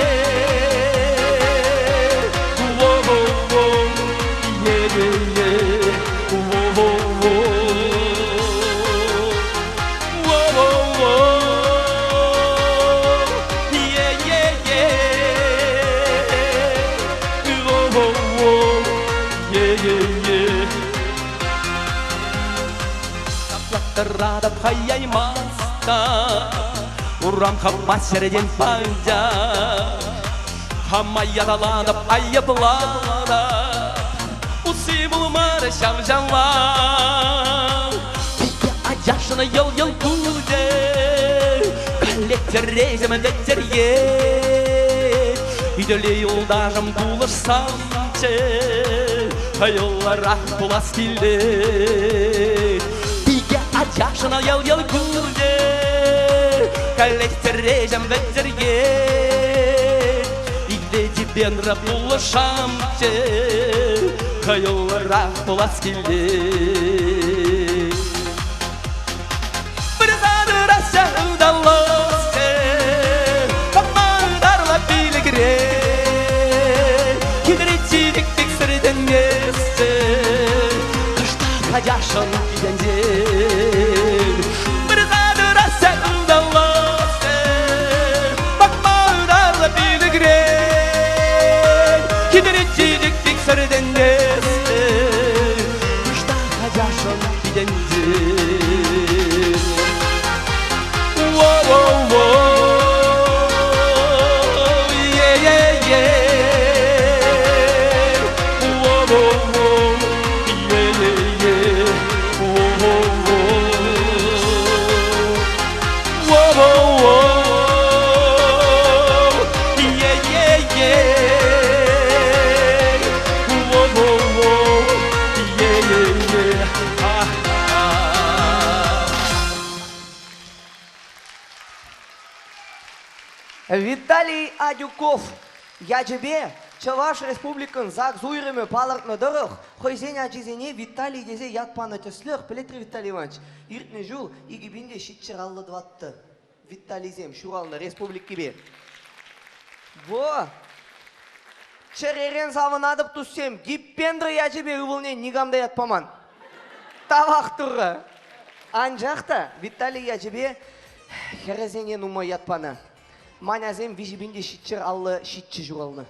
S8: Воу-воу-воу, е-е-е. Воу-воу-воу. Воу-воу-воу, е-е-е. Воу-воу-воу, е-е-е. Таплаттаратӑп хаяймастӑп, Урам хапма ҫӗртен панчах. Хама яталанӑп, айӑпланӑп, Усси пулмарӗ ҫав-ҫавах. Пике ачашӑн йӑл-йӑл кулчӗ, Каллех чӗресӗм вӗтӗрет. Ӳтӗле юлташӑм пулӑшсамччӗ, Хӑюллӑрах пулас килет. Пике ачашӑн йӑл-йӑл кулчӗ, Каллех чӗресӗм вӗтӗрет. Итле-типенре пулӑшамччӗ, Хӑюллӑрах пулас килет. Пырса ыталасчӗ, Пӑхма ытарла пилӗкрен. Хитре чечек пек сӗртӗнесчӗ, Кӑштах ачашӑн питӗнчен. Пырса ыталасчӗ, Пӑхма ытарла пилӗкрен. Хитре чечек пек сӗртӗнесчӗ, Кӑштах ачашӑн питӗнчен. Воу-воу-воу, е-е-е. Воу-воу-воу, е-е-е. Воу-воу-воу. Воу-воу-воу, е-е-е. Воу-воу-воу, е-е-е. А-а.
S1: Виталий Адюков ячӗпе Чӑваш Республикин ЗАГС уйрӑмӗ палӑртнӑ тӑрӑх, хӑйсен ачисене Виталий тесе ят панӑ тӗслӗх, пӗлетри Виталий Иванович, иртнӗ ҫул 2754 Виталийсем ҫуралнӑ республикипе. Во! Чӗререн савӑнатӑп, туссем, Дипендра ячӗпе ывӑлне никам та ят паман. Тавах Турра! Анчах та Виталий ячӗпе хӗрӗсене нумай ят панӑ. Манясем 3757 ҫуралнӑ.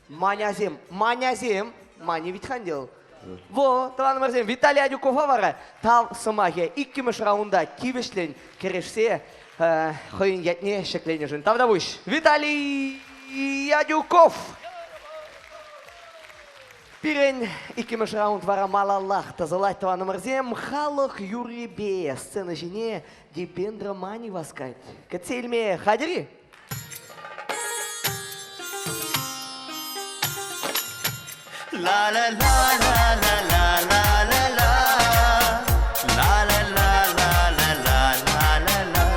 S1: Манясем, Манясем, Маня ведь хан Во, тӑванӑмӑрсем, Виталий Адюкова вара тав сӑмахӗ иккӗмӗш раунда тивӗҫлӗн кӗрешсе хӑйӗн ятне ҫӗкленӗшӗн тавтапуҫ. Виталий Адюков! Пирӗн иккӗмӗш раунд вара малаллах тӑсӑлать, тӑванӑмӑрсем. Халӑх юррипе сцена ҫине Дипендра Мани васкать. Кӗтсе илме хатӗр-и?
S3: La la la la la la la la la La la la la la la la la la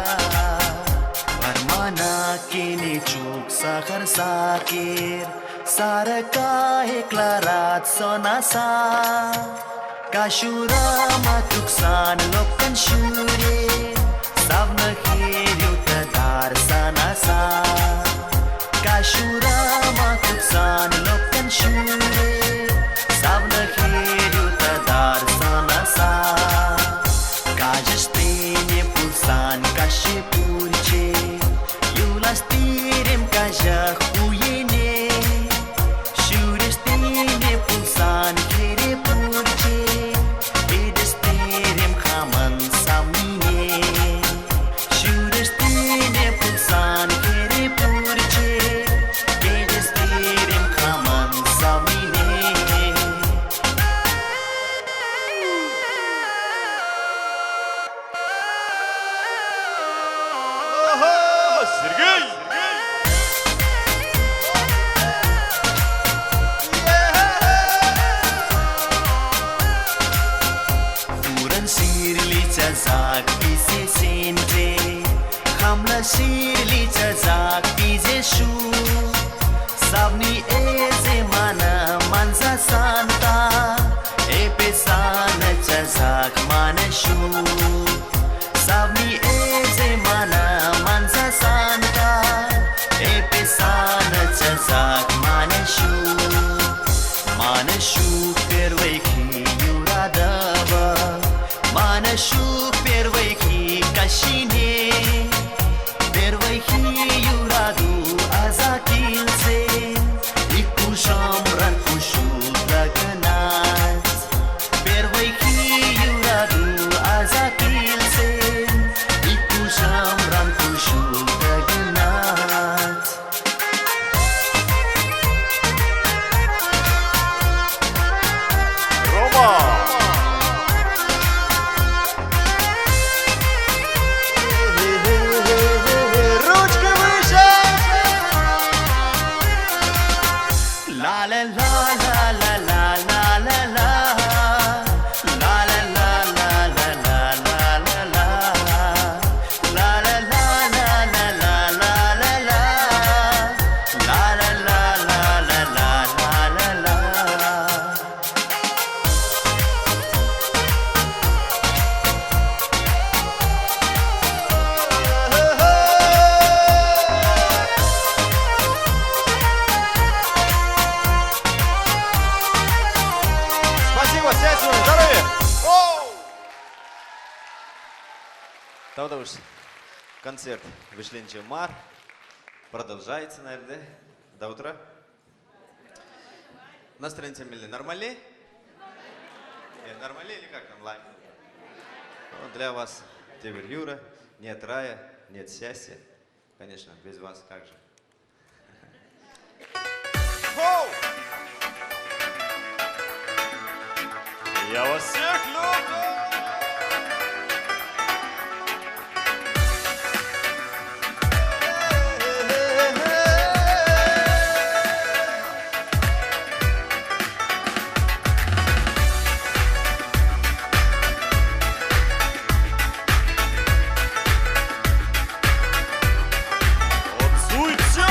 S3: Вӑрмана киле чупса хӑрса кир Сарӑ кайӑк ларать сӑнаса. Каҫ урама тухсан лӑпкӑн ҫӳре, Савнӑ хӗрӳ тытар сӑнаса. Каҫ урама тухсан лӑпкӑн ҫӳре, Савнӑ хӗрӳ тытар сӑнаса. Каҫӑш тенӗ пулсан каҫҫи пулчӗ, Юлас терӗм каҫах уйне. Ҫӳрес тенӗ пулсан хӗре пулчӗ, Кӗтес терӗм хамӑн савнине. Ҫӳрес тенӗ пулсан хӗре пулчӗ, Кӗтес терӗм хамӑн савнине.
S4: Сергей!
S3: Хурӑн ҫырли часах пиҫсе сенче, Хамла ҫырли часах пиҫсе ҫук. Савни эсӗ мана мансасан та, Эпӗ сана часах манас ҫук. Савни эсӗ мана мансасан та, Эпӗ сана часах манас ҫук. Манас ҫук первойхи юратӑва, Манас ҫук первойхи каҫхине. Первойхи юрату аса килсен, Ик куҫӑмран куҫҫуль тӑкӑнать. Первойхи юрату аса килсен, Ик куҫӑмран куҫҫуль тӑкӑнать.
S4: Рома!
S3: Ручки выше! La la la la la la la la la. La la la la la la la la la. La la la la la la la la la. La la la la la la la la la.
S4: Спасибо, счастья вам, здоровья! Оу!
S10: Тавтапуҫ. Концерт вӗҫленчӗ мар. Продолжается, наверное, да? До утра. Настроение мӗнле нормали? Нормали или как там, лайм? Ну, для вас тепӗр юрӑ. Нет рая, нет счастья. Конечно, без вас как же.
S4: Хоу! Я вас всех люблю! Танцуйте!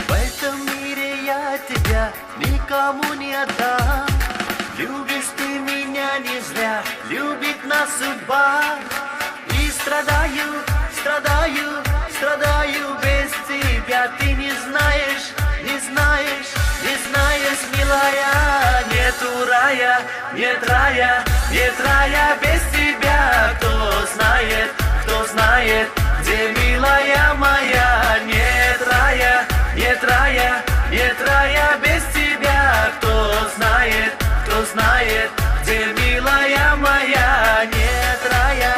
S3: В этом мире я тебя никому не отдам. Любишь ты меня не зря, любит нас судьба. И страдаю, страдаю, страдаю без тебя. Ты не знаешь, не знаешь, не знаешь, милая. Нету рая, нет рая, нет рая без тебя. Кто знает, где милая моя. Нет рая, нет рая, нет рая без тебя. Кто знает, где милая моя. Нет рая.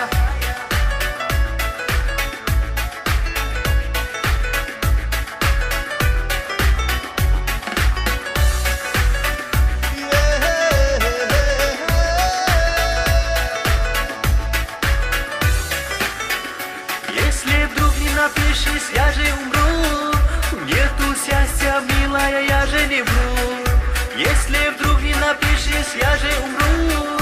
S3: Если вдруг не напишешь, я же умру. Нету счастья, милая, я же не вру. Если вдруг не напишешь, я же умру.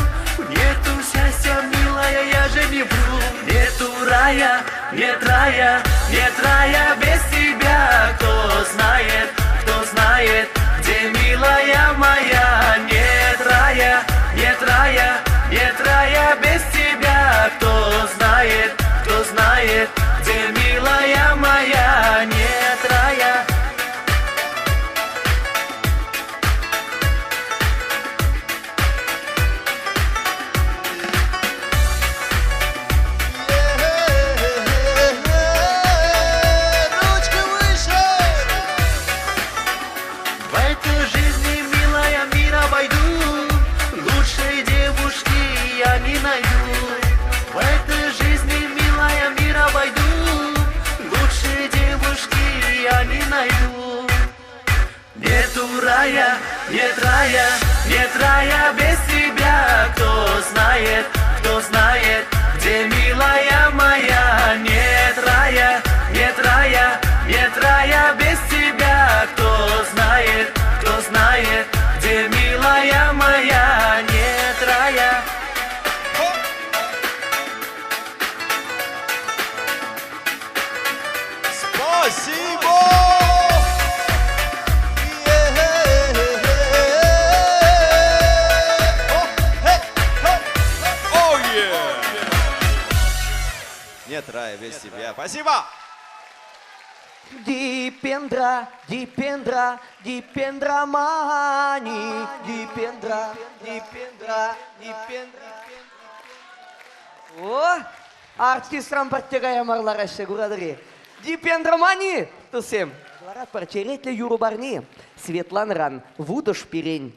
S3: Нету счастья, милая, я же не вру. Нету рая.
S8: рая, нет рая, нет рая без тебя. Кто знает, кто знает, где милая моя. Нет рая, нет рая, нет рая без тебя. Кто знает, кто знает, где милая моя. Нет рая.
S10: Ручки выше!
S3: В этой жизни, милая, мир обойду, Лучшей девушки я не найду. В этой жизни, милая, мир обойду, Лучшей девушки я не найду.
S8: Нету рая, нет рая, нет рая без тебя. Кто знает, кто знает, где милая моя. Нет рая, нет рая, нет рая без тебя. Кто знает, кто знает, где милая моя. Нет рая.
S4: Спасибо!
S10: Нет рая без тебя. Спасибо!
S1: Дипендра, Дипендра, Дипендра Мани, Дипендра, Дипендра, Дипендра. О, артистран пӗртте кая мар лараҫҫӗ, куратӑр-и? Дипендра Мани, туссем. Ларатпӑр черетлӗ юрӑ парни. Светланӑран вутӑш пирен.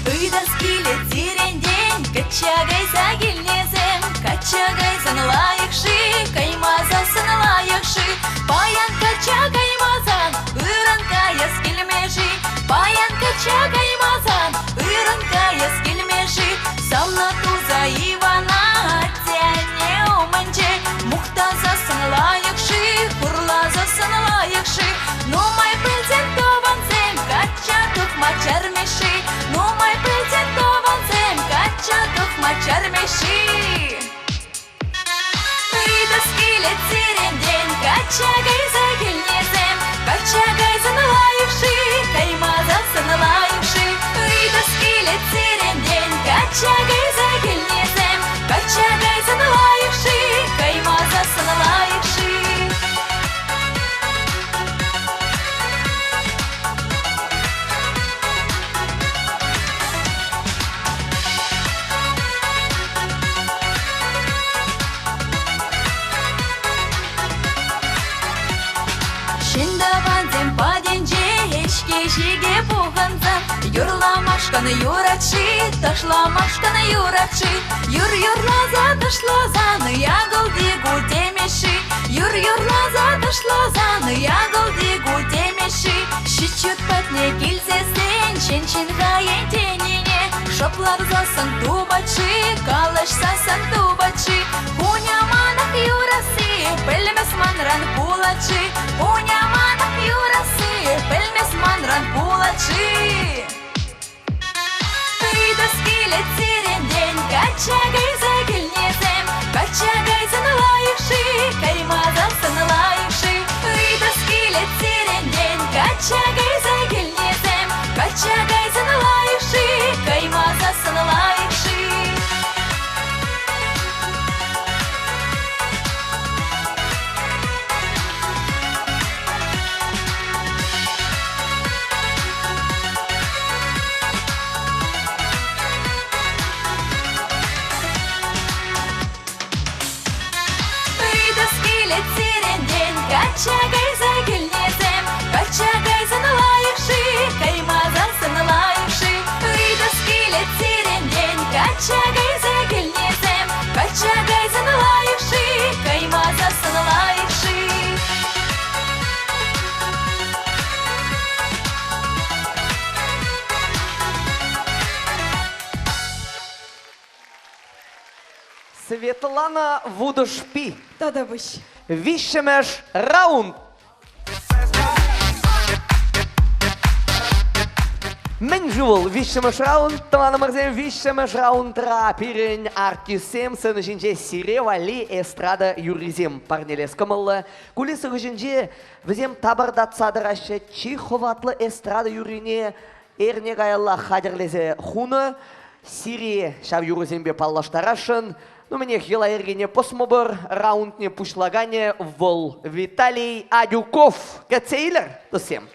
S11: Ыйтас килет сирӗнтен, качча кайса килнисем, качча кайсан лайӑх-ши, каймасассӑн лайӑх-ши? Паян качча каймасан, ыран каяс килме-ши? Паян качча каймасан, ыран каяс килме-ши? Савнӑ туса Ивана атте-анне умӗнче мухтасассӑн лайӑх-ши, хурласассӑн лайӑх-ши? Нумай пӗлсен тӑвансем качча тухма чармӗҫ-ши? Нумай пӗлсен тӑвансем качча тухма чармӗҫ-ши? Ыйтас килет сирӗнтен, качча кайса килнисем, качча кайсан лайӑх-ши, каймасассӑн лайӑх-ши? Ыйтас килет сирӗнтен, качча кайса килнисем, качча кайсан лайӑх-ши, каймасассӑн лайӑх-ши? Ҫын тӑвансем патӗнче ӗҫке-ҫике пухӑнсан юрламашкӑн юрать-ши, ташламашкӑн юрать-ши? Юр юрласа ташласан якӑлти-ку темеҫ-ши? Юр юрласа ташласан якӑлти-ку темеҫ-ши? Ҫиччут патне килсессӗн ҫын-ҫын хайӗн тенине шӑп ларсассӑн тупать-ши, калаҫсассӑн тупать-ши? Хуняманах юрасси пӗлмес манран пулать-ши? Хуняманах юрасси пӗлмес манран пулать-ши? Ыйтас килет сирӗнтен, качча кайса килнисем, качча кайсан лайӑх-ши, каймасассӑн лайӑх-ши? Ыйтас килет сирӗнтен, качча кайса килнисем, качча кайсан лайӑх-ши, каймасассӑн лайӑх-ши? Ыйтас килет сирӗнтен, качча кайса килнисем, качча кайсан лайӑх-ши, каймасассӑн лайӑх-ши? Ыйтас килет сирӗнтен, качча кайса килнисем, качча кайсан лайӑх-ши, каймасассӑн лайӑх-ши?
S1: Светлана Вутӑшпи.
S12: Тата пуҫ.
S1: Виҫҫӗмӗш раунд. Мӗн-ши вӑл виҫҫӗмӗш раунд, тӑванӑмӑрсем, виҫҫӗмӗш раундра пирӗн артистсем сцена ҫинче сире валли эстрада юррисем парнелес кӑмӑллӑ. Кулиса хыҫӗнче вӗсем тапӑртатса тӑраҫҫӗ, чи хӑватлӑ эстрада юррине эрне каялла хатӗрлесе хунӑ. Сире ҫав юрӑсемпе паллаштарасшӑн. Ну, мӗнех, йӑла-йӗркене пӑсмӑпӑр, раундне пуҫлаканӗ вӑл Виталий Адюков. Кӗтсе илӗр, туссем.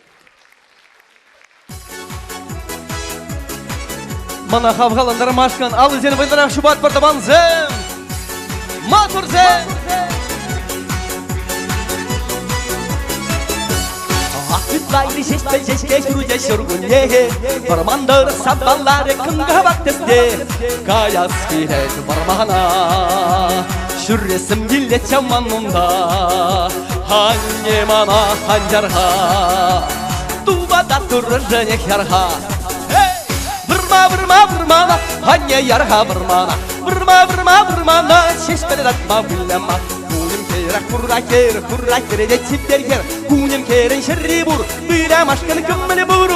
S2: Мана хавхалантармашкӑн алӑсен вӑйлӑрах ҫупатпӑр тӑвансем! Маттурсем! Ытла ҫеҫпӗл ҫеҫке ҫурчӗ ҫуркунне, Вӑрман тӑрӑх сапаларӗ кӑн-кӑвак тӗсне. Каяс килет вӑрмана, Ҫӳресӗм килет ҫав унта. Анне мана ханчарха, Тупа та турӑшӑнех ярха. Вырма, вырма, вырмана, анне ярха вырмана. Вырма, вырма, вырмана, ҫеҫпӗл татма выляма. Кунӗм хӗрах хура хӗр, хура хӗре те чипер хӗр. Кунӗм хӗрӗн ҫӗрри пур, вылямашкӑн кӑмӑлӗ пур.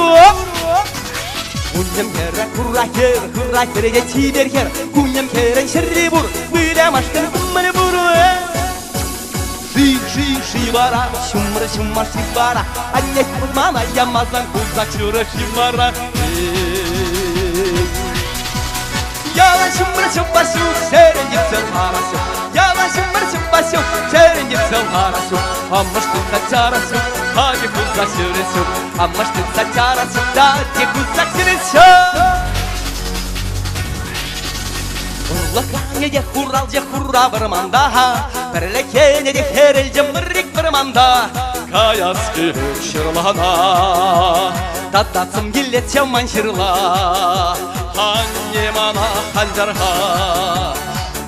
S2: Кунӗм хӗрах хура хӗр, хура хӗре те чипер хӗр. Кунӗм хӗрӗн ҫӗрри пур, вылямашкӑн кӑмӑлӗ пур. Ши, ши, ши вара, ҫумӑр ҫума ши вара, анне мана ямасан кулса чурӑ ши вара. Ялан ҫумӑр ҫупа ҫук, ҫӗрӗнетсе ларасю. Ялан ҫумӑр ҫупа ҫук, ҫӗрӗнетсе ларасю. Амӑш тытса чарасю, ачи кулса ҫӳресю. Амӑш тытса чарасю, ачи кулса ҫӳресю. Урлӑханӗ те хуралчӗ хура вӑрманта, Пӗрлӗхенӗ те хӗрелчӗ мӑрик вӑрманта. Каяс килет ҫырлана, Тататсӑм килет ҫав ман ҫырла. Анне мана ханчарха,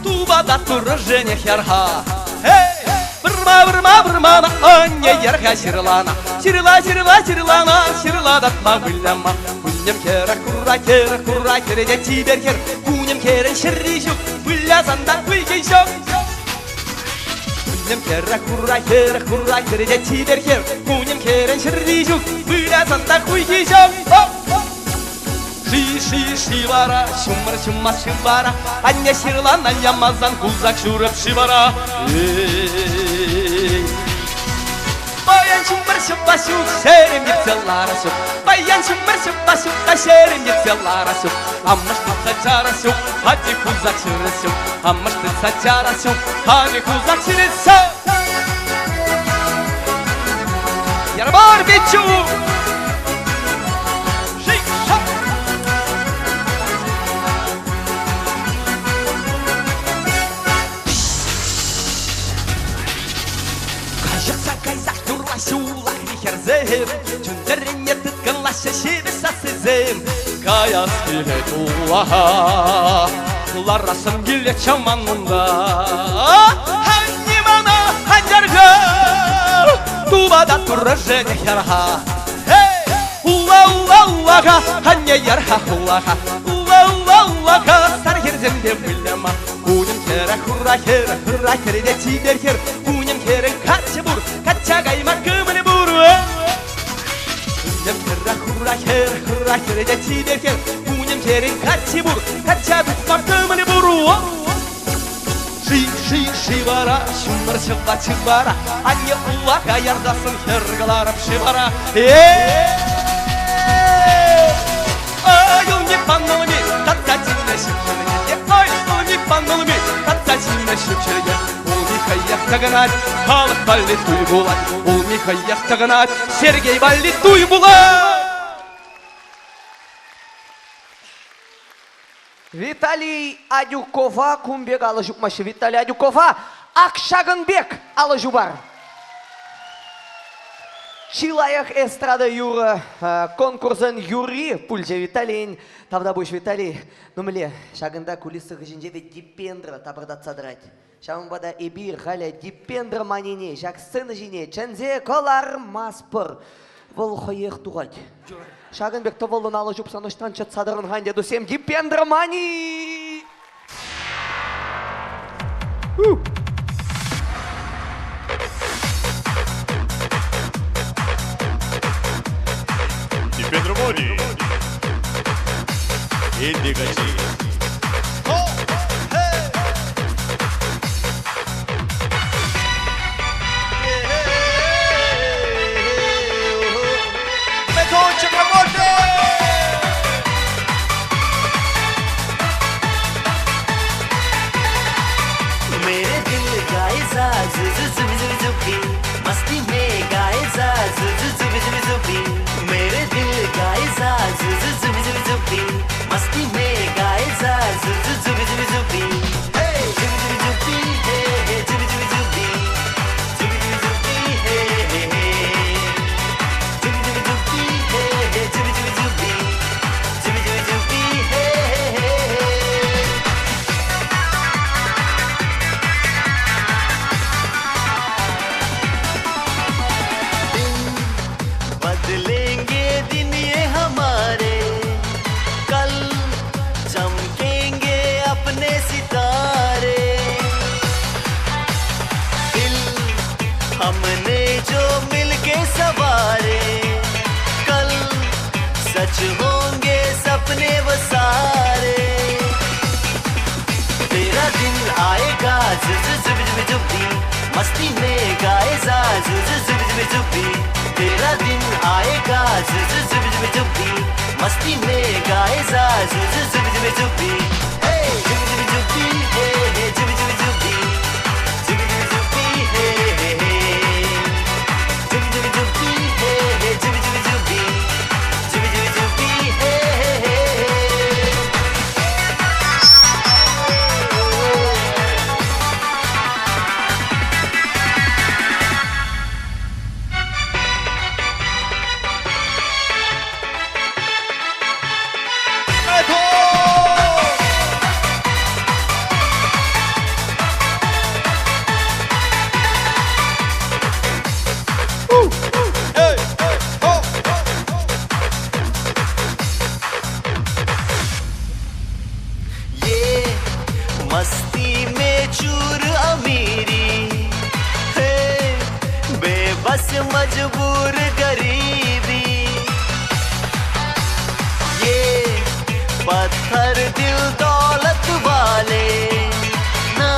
S2: Тупата турӑшӗнех ярха. Эй! Вырма, вырма, вырмана, анне ярха ҫырлана. Ҫырла, ҫырла, ҫырлана, ҫырла татма выляма. Кунӗм хӗрӗ хура хӗрӗ хура хӗрӗ те чипер хӗр. Кунӗм хӗрӗн ҫӗрри ҫук, вылясан та хуйхи ҫук. Кунӗм хӗрӗ хура хӗрӗ хура хӗрӗ те чипер хӗр. Кунӗм хӗрӗн ҫӗрри ҫук, вылясан та хуйхи ҫук. Ши-ши-ши вара, ҫумӑр ҫумма шыв вара, анне ҫырлана ямасан кулсах ҫурӑп ши вара. Эй. Паян ҫумӑр ҫупа ҫук, ҫерем иртсе лара ҫук. Паян ҫумӑр ҫупа ҫук, та ҫерем иртсе лара ҫук. Амӑш тытса чара ҫук, ати кулса ҫӳрес ҫук. Амӑш тытса чара ҫук, ати кулса ҫӳрес ҫук. Ярмар пиччу! Шик-шак! Каҫӑхса кайсах юрлаҫҫӗ улахри хӗрсем, Чун-чӗрене тыткӑнлаҫҫӗ ҫепӗҫ сассисем. Каяс килет улаха, ларасӑм килет ҫав унта. Анне мана анчарха, тупа та турӑшӗ хӗрха. Ула, ула, улаха, анне ярха улаха. Ула, ула, улаха, сар хӗрсемпе выляма. Кунӗм хӗрӗ хура хӗрӗ, хура хӗрӗ те чипер хӗр. Кунӗм хӗрӗн каччӑ пур, качча кайма кӑмӑлӗ пур. Кунӗм хӗрӗ хура хӗрӗ, хура хӗрӗ те чипер хӗр. Кунӗм хӗрӗн каччи пур, качча тухма кӑмӑлӗ пур. Ши, ши, ши вара, ҫумӑр ҫӑвать вара, анне улаха ярсассӑн хӗр кӑларӑп ши вара. Ай, улми панулми, татса тинӗ ҫӳпҫӗрне, ай, улми панулми, татса тинӗ ҫӳпҫӗрне. Улми хӑех тӑкӑнать, халӑх валли туй пулать, улми хӑех тӑкӑнать, Сергей валли туй пулать.
S1: Виталий Адюкова кун пек алӑ ҫупмаҫҫӗ. Виталий Адюкова ак ҫакӑн пек алӑ ҫупар. Чи лайӑх эстрада юрӑ конкурсӑн юрри пулчӗ Виталийӗн. Тавтапуҫ, Виталий. Ну мӗнле, ҫакӑнта кулиса хыҫӗнче вӗт Дипендра тапӑртатса тӑрать. Ҫавӑнпа та эпир халӗ Дипендра Манине ҫак сцена ҫине чӗнсе кӑлармастпӑр. Вӑл хӑех тухать. Ҫакӑн пек тӑвӑллӑн алӑ ҫупсан ӑҫтан чӑтса тӑрӑн-ха ӗнтӗ, туссем, Дипендра Мани!
S4: Дипендра Моди. Инди каччи.
S10: Мethun Chakraborty!
S3: मेरे दिल गाए जा जु जु जु जु जुबी मस्ती में गाए जा जु जु जु जु जुबी मेरे दिल गाए जा जु जु जु जु जुबी मस्ती में गाए जा जु जु जु जु जुबी हे जुबी जुबी जुबी हे हे जुबी जुबी जुबी जुबी जुबी जुबी हे हे हे जुबी जुबी जुबी हे हे जुबी जुबी जुबी जुबी जुबी जुबी हे हे हे दिन बदलेंगे दिन ये हमारे कल चमकेंगे अपने सितारे दिल हमने जो मिलके सवारे कल सच होंगे सपने वो सारे तेरा दिन आएगा जु जु जुबी जुबी जुबी मस्ती में गाए जा जु जु जुबी जुबी जुबी तेरा दिन आएगा जु जु जुबी जुबी जुबी मस्ती में गाए जा जु जु जुबी जुबी जुबी हे जुबी जुबी जुबी हे हे जुबी जुबी जुबी जुबी जुबी जुबी हे हे हे जुबी जुबी जुबी हे हे जुबी जुबी जुबी जुबी जुबी जुबी हे हे हे ये मस्ती में चूर अमीरी है बेबस मजबूर गरीबी ये पत्थर दिल दौलत वाले ना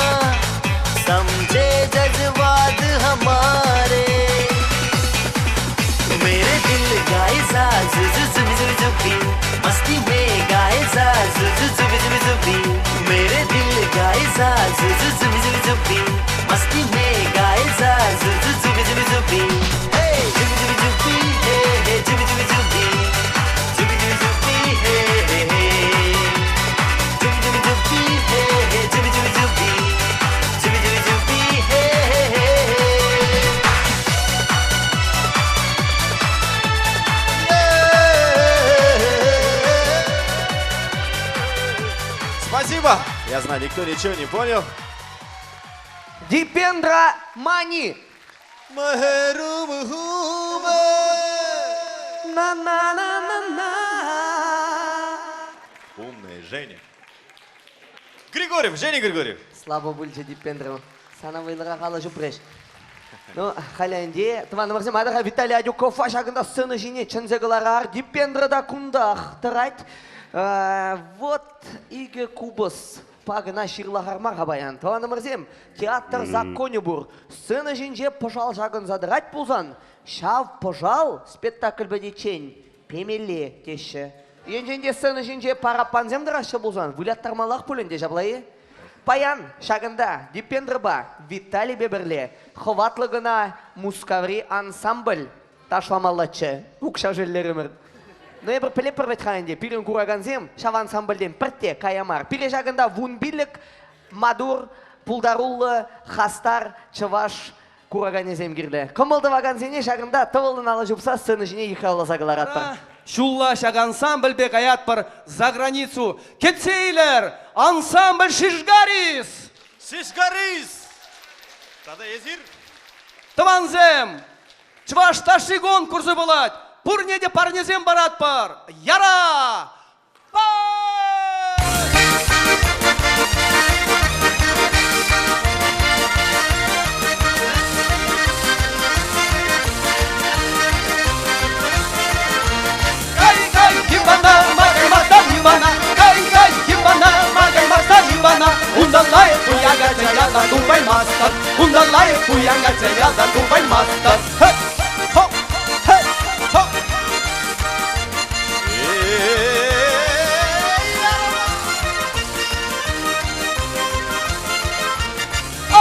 S3: समझे जज्बात हमारे मेरे दिल गाए जा जु जु जुबी जुबी जुबी मस्ती में गाए जा जु जु जुबी जुबी जुबी मेरे दिल गाए जा जु जु जुबी जुबी जुबी मस्ती में गाए जा जु जु जुबी जुबी जुबी हे जुबी जुबी जुबी हे हे जुबी जुबी जुबी जुबी जुबी जुबी हे हे हे जुबी जुबी जुबी हे हे जुबी जुबी जुबी जुबी जुबी जुबी हे हे हे
S10: Спасибо! Я знаю, никто ничего не понял.
S1: Дипендра Мани.
S10: Махрум ху мэ.
S1: На-на-на-на-на.
S10: Умная Женя. Григорьев, Женя Григорьев.
S1: Слабо пулчӗ Дипендра. Сана вӑйлӑрах алӑ ҫупрӗҫ. Ну, халӗ ӗнтӗ тӑванӑмӑрсем, атӑр-ха Виталий Адюкова ҫакӑнта сцена ҫине чӗнсе кӑларар. Дипендра та кунтах тӑрать. Вот икӗ купӑс пакӑна ҫырлахар мар-ха паян. Тӑванӑмӑрсем, театр законӗ пур. Сцена ҫинче пӑшал ҫакӑнса тӑрать пулсан, ҫав пӑшал спектакль пӗтиччен пемелле теҫҫӗ. Енчен те сцена ҫинче параппансем тӑраҫҫӗ пулсан, выляттармаллах пуль ӗнтӗ ҫапла-и? Паян ҫакӑнта Дипендрӑпа Виталипе пӗрле хӑватлӑ кӑна Мускаври ансамбль ташламаллаччӗ. Укҫа шеллерӗмӗр. Но эпир пӗлетпӗр вӗт-ха ӗнтӗ, пирӗн куракансем ҫав ансамбльтен пӗртте кая мар. Пире ҫакӑнта вунпилӗк маттур, пултаруллӑ, хастар чӑваш кураканӗсем кирлӗ. Кӑмӑл тӑвакансене ҫакӑнта тӑвӑллӑн алӑ ҫупса сцена ҫине йыхравласа кӑларатпӑр.
S2: Ҫулла ҫак ансамбльпе каятпӑр за границу. Кӗтсе илӗр! Ансамбль Шишгарис!
S10: Шишгарис! Тата эсир?
S2: Тӑвансем! Чӑваш ташши конкурсӗ пулать! Пурне те парнесем паратпӑр! Яра! Па!
S8: ялта тупаймастӑн. Унтан лайӑх пуян качча ялта тупаймастӑн. Хе, хо, хе, хо.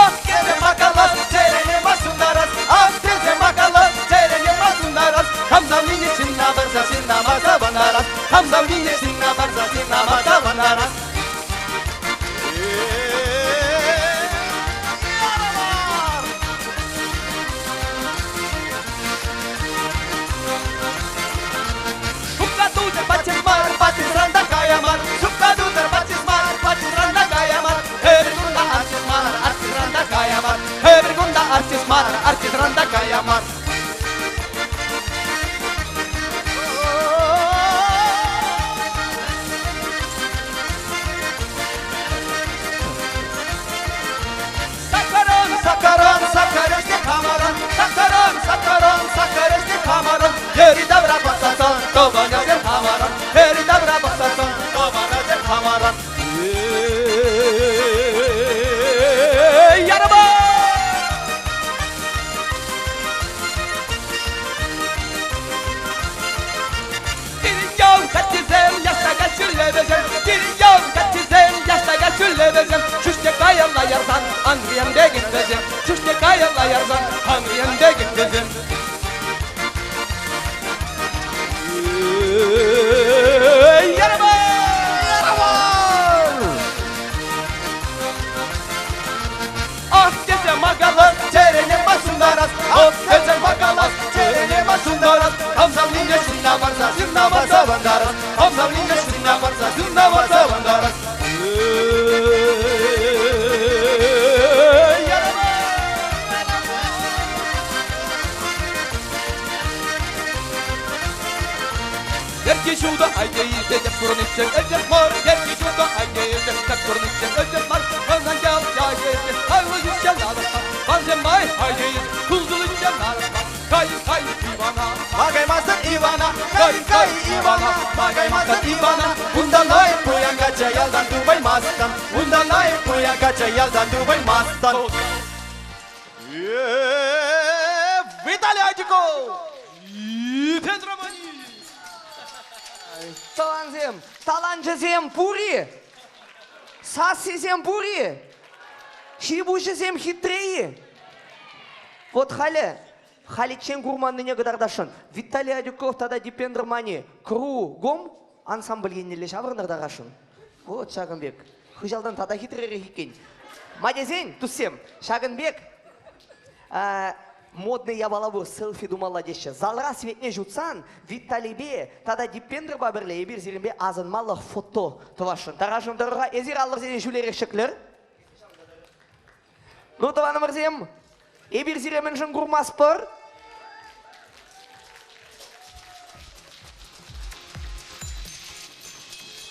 S8: Ах, тесе макалас, чӗрене масунтарас. Ах, тесе макалас, чӗрене масунтарас. Хам савнине ҫынна парса ҫынна ма савӑнарас. Хам савнине ҫынна парса ҫынна ма савӑнарас. Шупка тутӑр патчӗс мар, патчӗсран та кая мар. Шупка тутӑр патчӗс мар, патчӗсран та кая мар. Пӗр кунта артист мар, артистран та кая мар. Пӗр кунта артист мар, артистран та кая мар. Сакаран, сакаран, сакарӑшне камаран, сакаран, сакаран, сакарӑшне камаран, йӗри-тавра пӑхсассӑн тӑванӗсем хамаран, йӗри-тавра пӑхсассӑн тӑванӗсем хамаран. Ярӑма! Пирӗн ял каччисем яштака ҫӳллӗ вӗсем, пирӗн ял каччисем яштака ҫӳллӗ вӗсем, ҫӳҫне каялла ярсан Андриян пекех вӗсем, ҫӳҫне каялла ярсан Андриян пекех вӗсем. Ах тесе макалас, чӗрене басӑнтарас, ах тесе макалас, чӗрене басӑнтарас, хам савнине ҫынна парса, ҫынна парса вантарас, хам савнине ҫынна парса, ҫынна парса вантарас. Ерке ҫулта айне илсе тӗп курниччен ӗлчӗр мар, ерке ҫулта айне илсе тӗп курниччен ӗлчӗр мар, ӑна ял яйӗ айлӑ ҫӳҫҫе ларӑтма, пансем май айне илсе тултӑлӗнче ларӑтма, кай, кай, Ивана, Макаймасӑр Ивана, кай, кай, Ивана, Макаймасӑр Ивана, унтан лайӑх пуян качча ялтан тупаймастӑн, унтан лайӑх пуян качча ялтан тупаймастӑн. Виталий Адюков!
S1: Тӑвансем, таланчӗсем пур-и? Сассисем пур-и? Ҫи-пуҫӗсем хитре-и? Вот халӗ, халиччен курманнине кӑтартасшӑн. Виталий Адюков тата Дипендр Мани Кругом ансамбль еннелле ҫаврӑнӑр тарасшӑн. Вот ҫакӑн пек. Хыҫалтан тата хитререх иккен. Ма тесен, туссем, ҫакӑн пек модный япала пур, селфи тумалла теҫҫӗ. Залра светне ҫутсан Виталипе тата Дипендрпа пӗрле эпир сирӗнпе асӑнмалӑх фото тӑвасшӑн. Тарасшӑн тӑрӑха эсир аллӑрсене ҫӳлерех ҫӗклӗр. Ну, тӑванӑмӑрсем, эпир сире мӗншӗн курмастпӑр?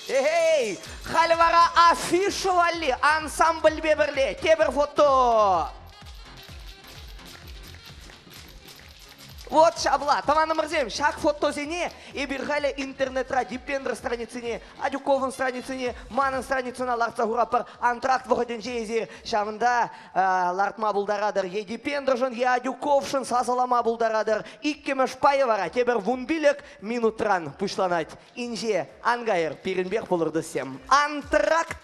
S1: Эй, халь вара афиша валли ансамбльпе пӗрле тепӗр фото. Вот ҫапла, тӑванӑмӑрсем, ҫак фотосене эпир халӗ интернетра Дипендра страницине, Адюковӑн страницине, манӑн страницӑна лартса хуратпӑр. Антракт вӑхӑтӗнче эсир ҫавӑнта лартма пултаратӑр. Е Дипендршӑн, е Адюковшӑн сасӑлама пултаратӑр. Иккӗмӗш пайӗ вара тепӗр 15 минутран пуҫланать. Инҫе ан кайӑр, пирӗнпех пулӑр туссем. Антракт!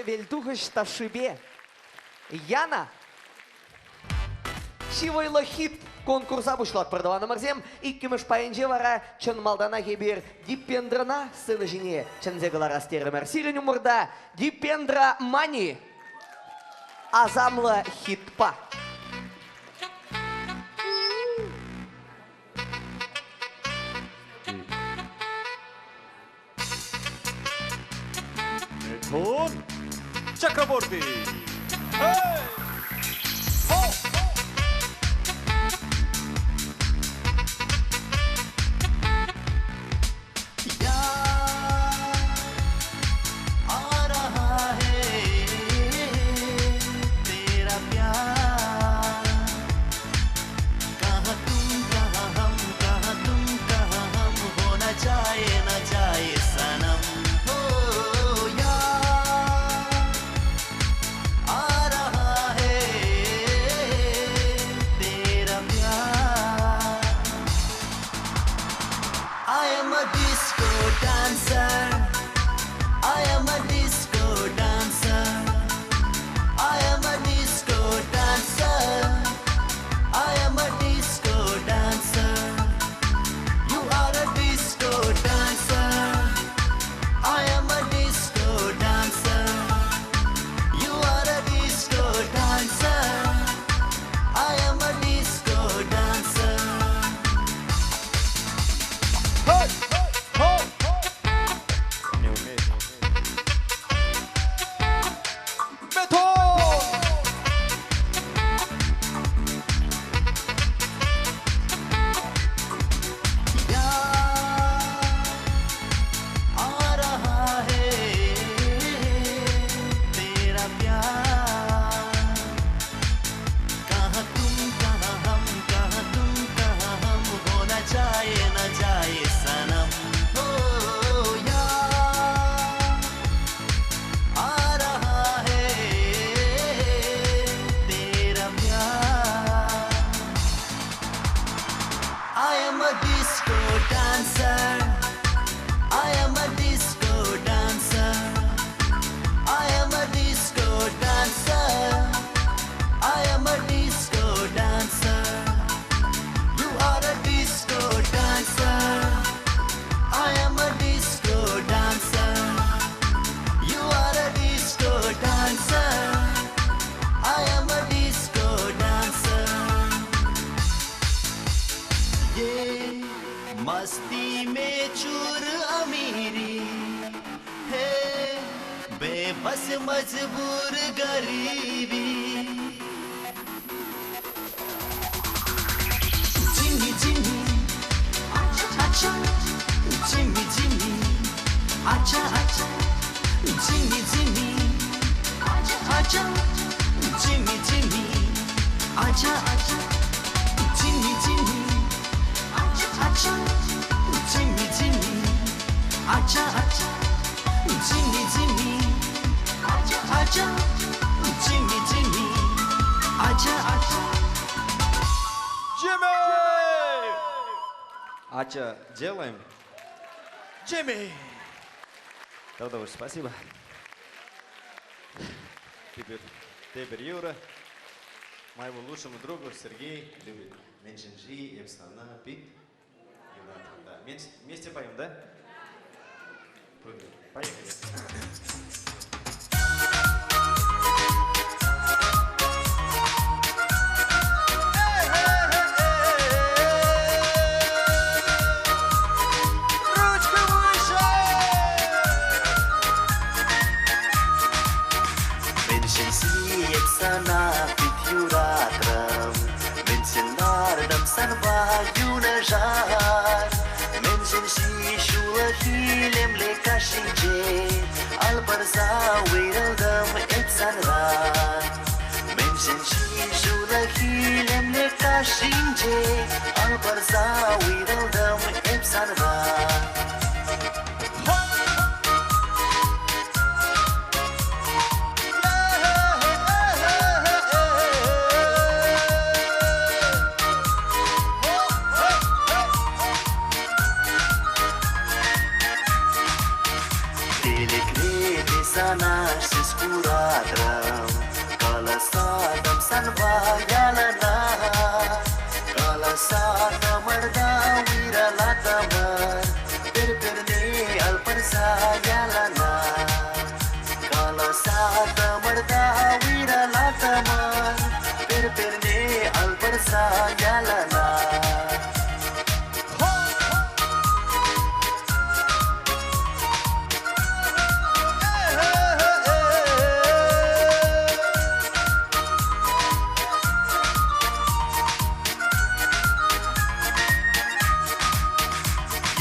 S1: Хӗвелтухӑҫ ташшипе. Яна! Чи вӑйлӑ хит конкурса пуҫлатпӑр, тӑванӑмӑрсем. Иккӗмӗш пайӗнче вара чӑн малтанах эпир Дипендрӑна сцена ҫине чӗнсе кӑларас терӗмӗр. Сирӗн умӑрта Дипендра Мани асамлӑ хитпа.
S4: Митхун Чакраборти.
S3: आ रहा है तेरा प्यार कहाँ तुम कहाँ हम कहाँ तुम कहाँ हम हो न जाए न जाए सनम हो यार आ रहा है तेरा प्यार I am a disco dancer. I am a disco dancer. I am a disco dancer. I am a disco dancer. You are a disco dancer. I am a disco dancer. You are a disco dancer. I am a disco dancer.
S4: Не умеет, не умеет.
S3: आ रहा है तेरा प्यार कहाँ तुम कहाँ हम कहाँ तुम कहाँ हम हो न जाए न जाए सनम हो यार आ रहा है तेरा प्यार I am a disco dancer. I am a disco dancer. I am a disco dancer. I am a disco dancer. You are a disco dancer. I am a disco dancer. You are a disco dancer. I am a disco dancer. ये मस्ती में चूर अमीरी है बेबस मजबूर गरीबी Jimmy Jimmy अच्छा Jimmy Jimmy अच्छा अच्छा Jimmy Jimmy अच्छा Jimmy Jimmy अच्छा अच्छा Jimmy Jimmy अच्छा Jimmy Jimmy अच्छा अच्छा Jimmy Jimmy अच्छा Jimmy Jimmy अच्छा अच्छा
S4: Джимми!
S10: Ача, делаем?
S4: Джимми!
S10: Тогда уж спасибо. Теперь, теперь Юра, моему лучшему другу Сергей любит Меншинжи, Эпсана, Пит. Юра, да. Вместе, вместе поем, да? Прыгаем. Поехали.
S4: Ручку выше!
S3: Мӗншӗн-ши эп сана пит юратрӑм, Мӗншӗн лартӑм санпа юнашар, Мӗншӗн-ши ҫуллахи илемлӗ каҫсенче Ал парса уйрӑлтӑм эп санран. Мӗншӗн-ши ҫуллахи илемлӗ каҫсенче Ал парса уйрӑлтӑм эп санран. Тӗлӗкре те сана Сес куратрӑм, каласатӑм санпа яланах. Каласатӑмӑр та уйрӑлатӑмӑр, пӗр-пӗрне ал парса яланах. Каласатӑмӑр та уйрӑлатӑмӑр, пӗр-пӗрне ал парса яланах.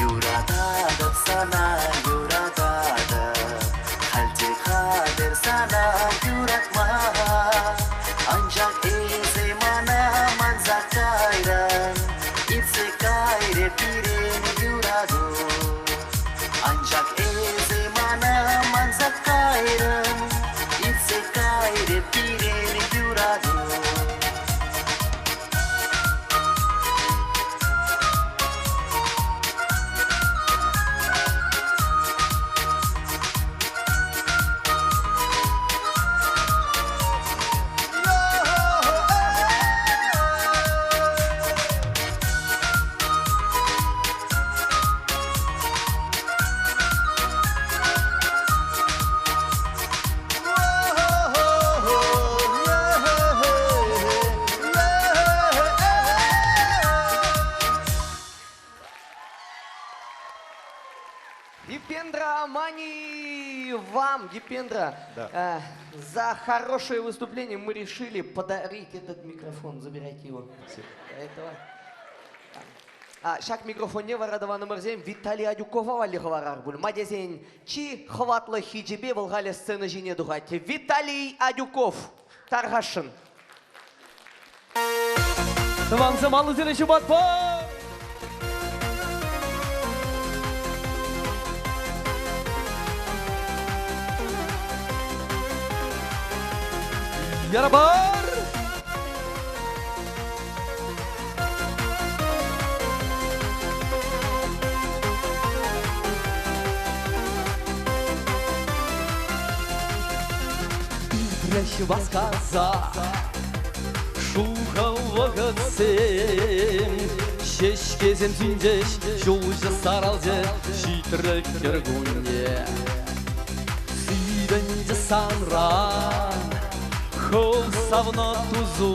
S3: Юрататӑп сана, юрататӑп, халь те хатӗр сана юратма. Анчах эсӗ мана манса кайрӑн, иртсе кайрӗ пирӗн юрату. Анчах эсӗ мана манса кайрӑн, иртсе кайрӗ пирӗн юрату.
S1: Дипендра Амани, вам, Дипендра,
S10: Да.
S1: за хорошее выступление мы решили подарить этот микрофон. Забирайте его. Этого. Ҫак микрофонне вара тӑванӑмӑрсем Виталий Адюкова валли хӑварар пуль. Ма тесен чи хӑватлӑ хичӗпе вӑл халӗ сцена ҫине тухать. Виталий Адюков, тархасшӑн.
S2: Тӑвансем аллисене ҫупатпӑр! Ярабар! Иртрӗҫ васкаса шухӑ вӑхӑтсем, ҫеҫкесем сӳнчӗҫ, ҫулҫӑ сарӑлчӗ, ҫитрӗ кӗркунне. Сивӗнчӗ санран хӑв савнӑ тусу.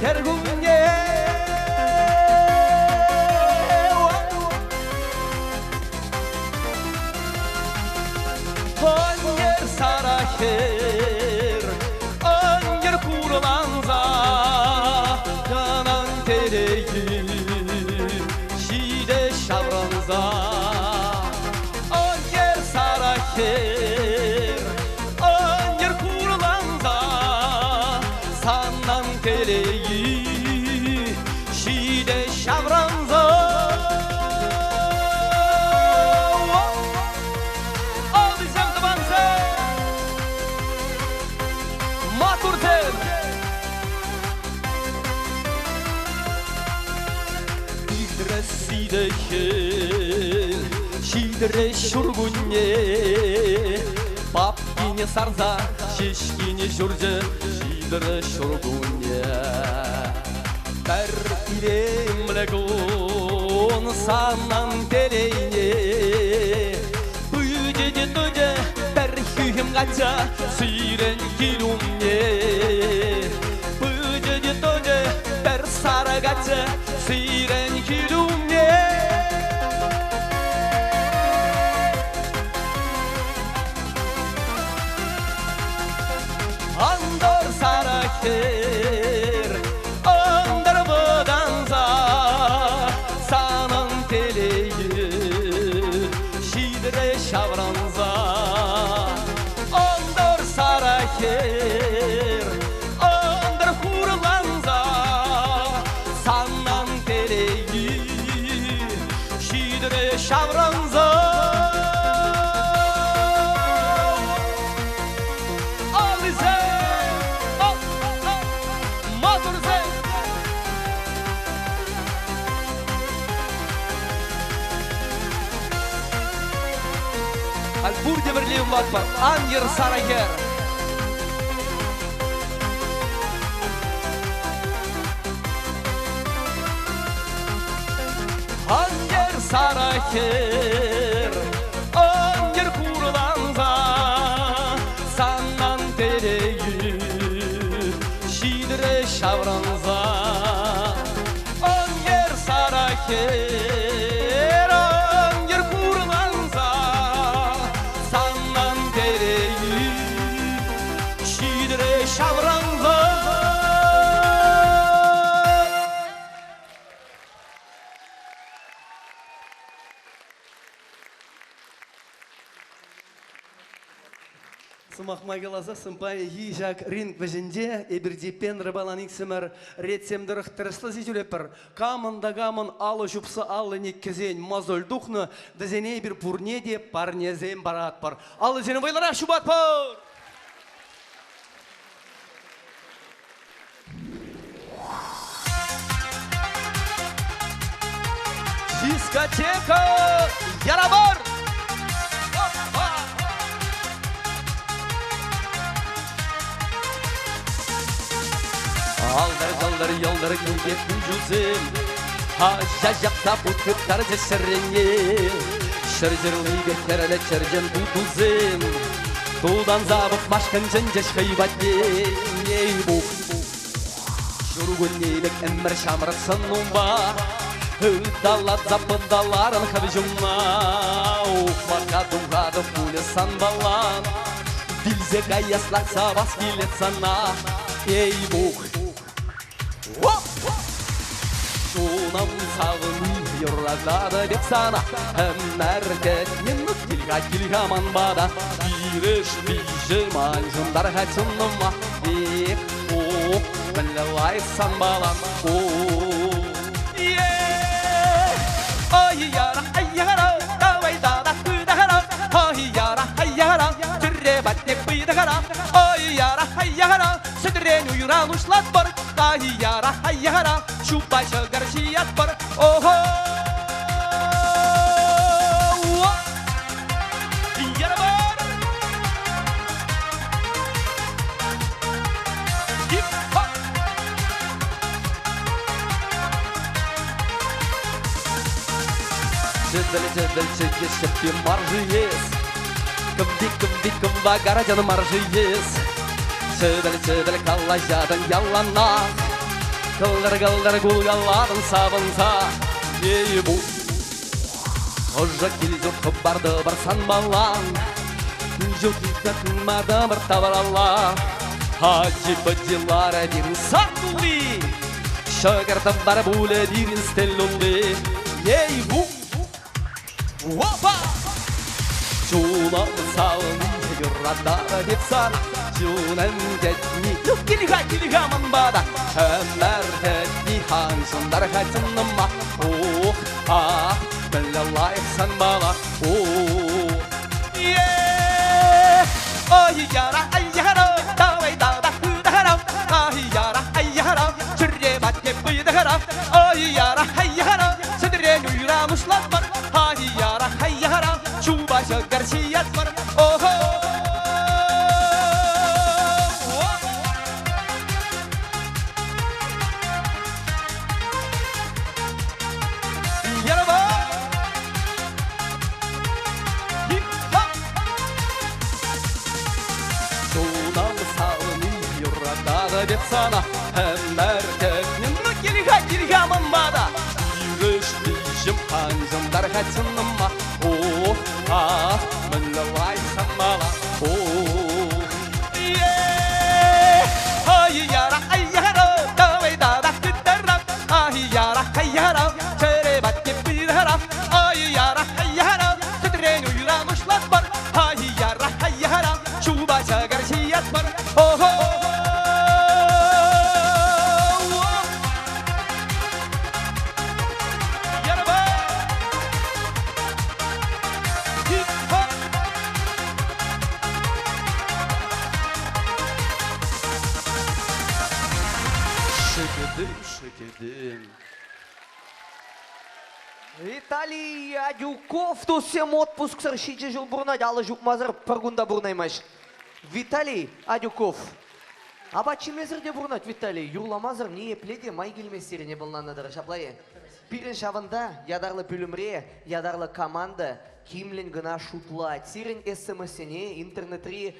S2: Кӗркунне. Ӑнер сара хӗр, ӑнер хурланса, янан телейи ҫитӗ ҫаврӑнса. Ӑнер сара хӗр, ӑнер хурланса, санан телейи ҫитӗ ҫаврӑнса. Аллисем тӑвансем, маттурсем! Иртрӗ сивӗ хӗл, ҫитрӗ ҫуркунне, папкине сарса ҫеҫкине ҫурчӗ, ҫитрӗ ҫуркунне. Пӗр илемлӗ кун санӑн телейне пычӗ те тӑчӗ пӗр хӳхӗм качча сирӗн кил умне. Пычӗ те тӑчӗ пӗр сарӑ качча сирӗн кил умне. Антӑр сарӑ хӗр, антӑр вӑтанса, санӑн телейӗ ҫитрӗ ҫаврӑнса. Антӑр сарӑ хӗр, антӑр хурланса, санӑн телейӗ ҫитрӗ ҫаврӑнса. Аллисем, Халь пурте пӗрле юрлатпӑр. Ан йӗр, сарӑ хӗр. Ан йӗр, сарӑ хӗр, ан йӗр хурланса, саннан телейӳ ҫитрӗ ҫаврӑнса. Ан йӗр, сарӑ хӗр, ан йӗр хурланса, саннан телейӳ ҫитрӗ ҫаврӑнса. Сӑмах май каласассӑн паянхи ҫак ринг вӗҫӗнче эпир Дипен Рыбалан иксӗмӗр ретсем тӑрӑх тӗрӗслесе ҫӳретпӗр. Камӑн та камӑн алӑ ҫупса аллине кӗсен мозоль тухнӑ, вӗсене эпир пурне те парнесем паратпӑр. Алӑсене вӑйлӑрах ҫупатпӑр! Дискотека Ярабар! Алдар-ялдар ялдар килте кунчусем, Аҫа ҫапса пут хыптарчӗ ҫӗррене. Ҫӗр ҫырлипе хӗрлӗ чӗрчен тутусем, Тутанса пӑхмашкӑн чӗнчӗҫ хӑй патне. Ей-бух! Ҫуркунне пек ӗмӗр ҫамрӑк сӑнупа Ыталаса пӑталарӑн хӑв ҫумна. Ухмаха тухатӑп пулӗ санпала, Вилсе каясла савас килет сана. Ей-бух! Оп! Чунӑм савни юрататӑп эп сана, Ӗмӗр кӗтнӗ кил-ха, кил-ха ман пата. Пирӗш виҫӗ ман ҫунтар-ха чунӑма. Эх, ох, мӗнле лайӑх санпала. О, Ай яра, ай яра, давай да да да Ай яра, ай яра, тӳрре патне пытӑхара. Ай яра, ай яра, сӗтрен уйран уҫлатпӑр. Ай яра, ай яра, ҫупа ҫӑкӑр ҫиятпӑр. Охо! Ярабар! Хип-хоп! Чӗтӗл-чӗтӗл чӗкеҫ чӗппи марши эс. Кӑвви-кӑвви кӑвакарчан марши эс. Чӗтӗл-чӗтӗл калаҫатӑн яланах. Кӑлтӑр-кӑлтӑр кулкалатӑн савӑнса. Ей-бу! Ӑшӑ кил-ҫурт хӑпартӑпӑр санпалан. Кил-ҫурт тытматӑмӑр тавралла. Ачи-пӑчи ларӗ пирӗн сак тулли. Ҫӑкӑр тӑвар пулӗ пирӗн стел тулли. Ей-бу! Опа! Чунӑм савни юрататӑп эп сана, чунӑм кӗтни. Ну, кил-ха, кил-ха ман пата, ӗмӗр кӗтни ан ҫунтар-ха чунӑма. Ух, ах, мӗнле лайӑх санпала. Ух, е, ай яра, ай яра, давай да да да ай яра, ай яра, чӗре патне пытӑхара. Ай яра, ай яра, сӗтӗрен уйран уҫлатпӑр. Ай яра, ай яра, ҫупа ҫӑкӑр ҫиятпӑр. Охо! Ярава! Хип-хоп! Чунам савни юрататӑп эп сана, ӗмӗр кӗтнӗ. Ну, кил-ха, кил-ха ман пата. Йывӑҫ виҫӗм анчӑнтар-ха чунӑма. Ох, ах, мӗнле лайӑх санпала. Ох, е, ай яра, ай яра, давай да да хыттарам. Ай яра, ай яра, чӗре патне пырарам. Ай яра, ай яра, сӗтрен уйран уҫлатпӑр. Ай яра, ай яра, ҫупа ҫӑкӑр ҫиятпӑр. Охо! Ярба! Хип-хоп! Шикедим, шикедим.
S1: Виталий Адюков туссем отпусксӑр ҫичӗ ҫул пурӑнать, алӑ ҫупмасӑр пӗр кун та пурӑнаймасть. Виталий Адюков. Апат ҫимесӗр те пурӑнать Виталий, юрламасӑр ниепле те май килмест сирӗн ӑнланатӑр, ҫапла-и? Пирӗн ҫавӑнта ятарлӑ пӳлӗмре ятарлӑ команда тимлӗн кӑна шутлать. Сирӗн СМС-сене, интернетри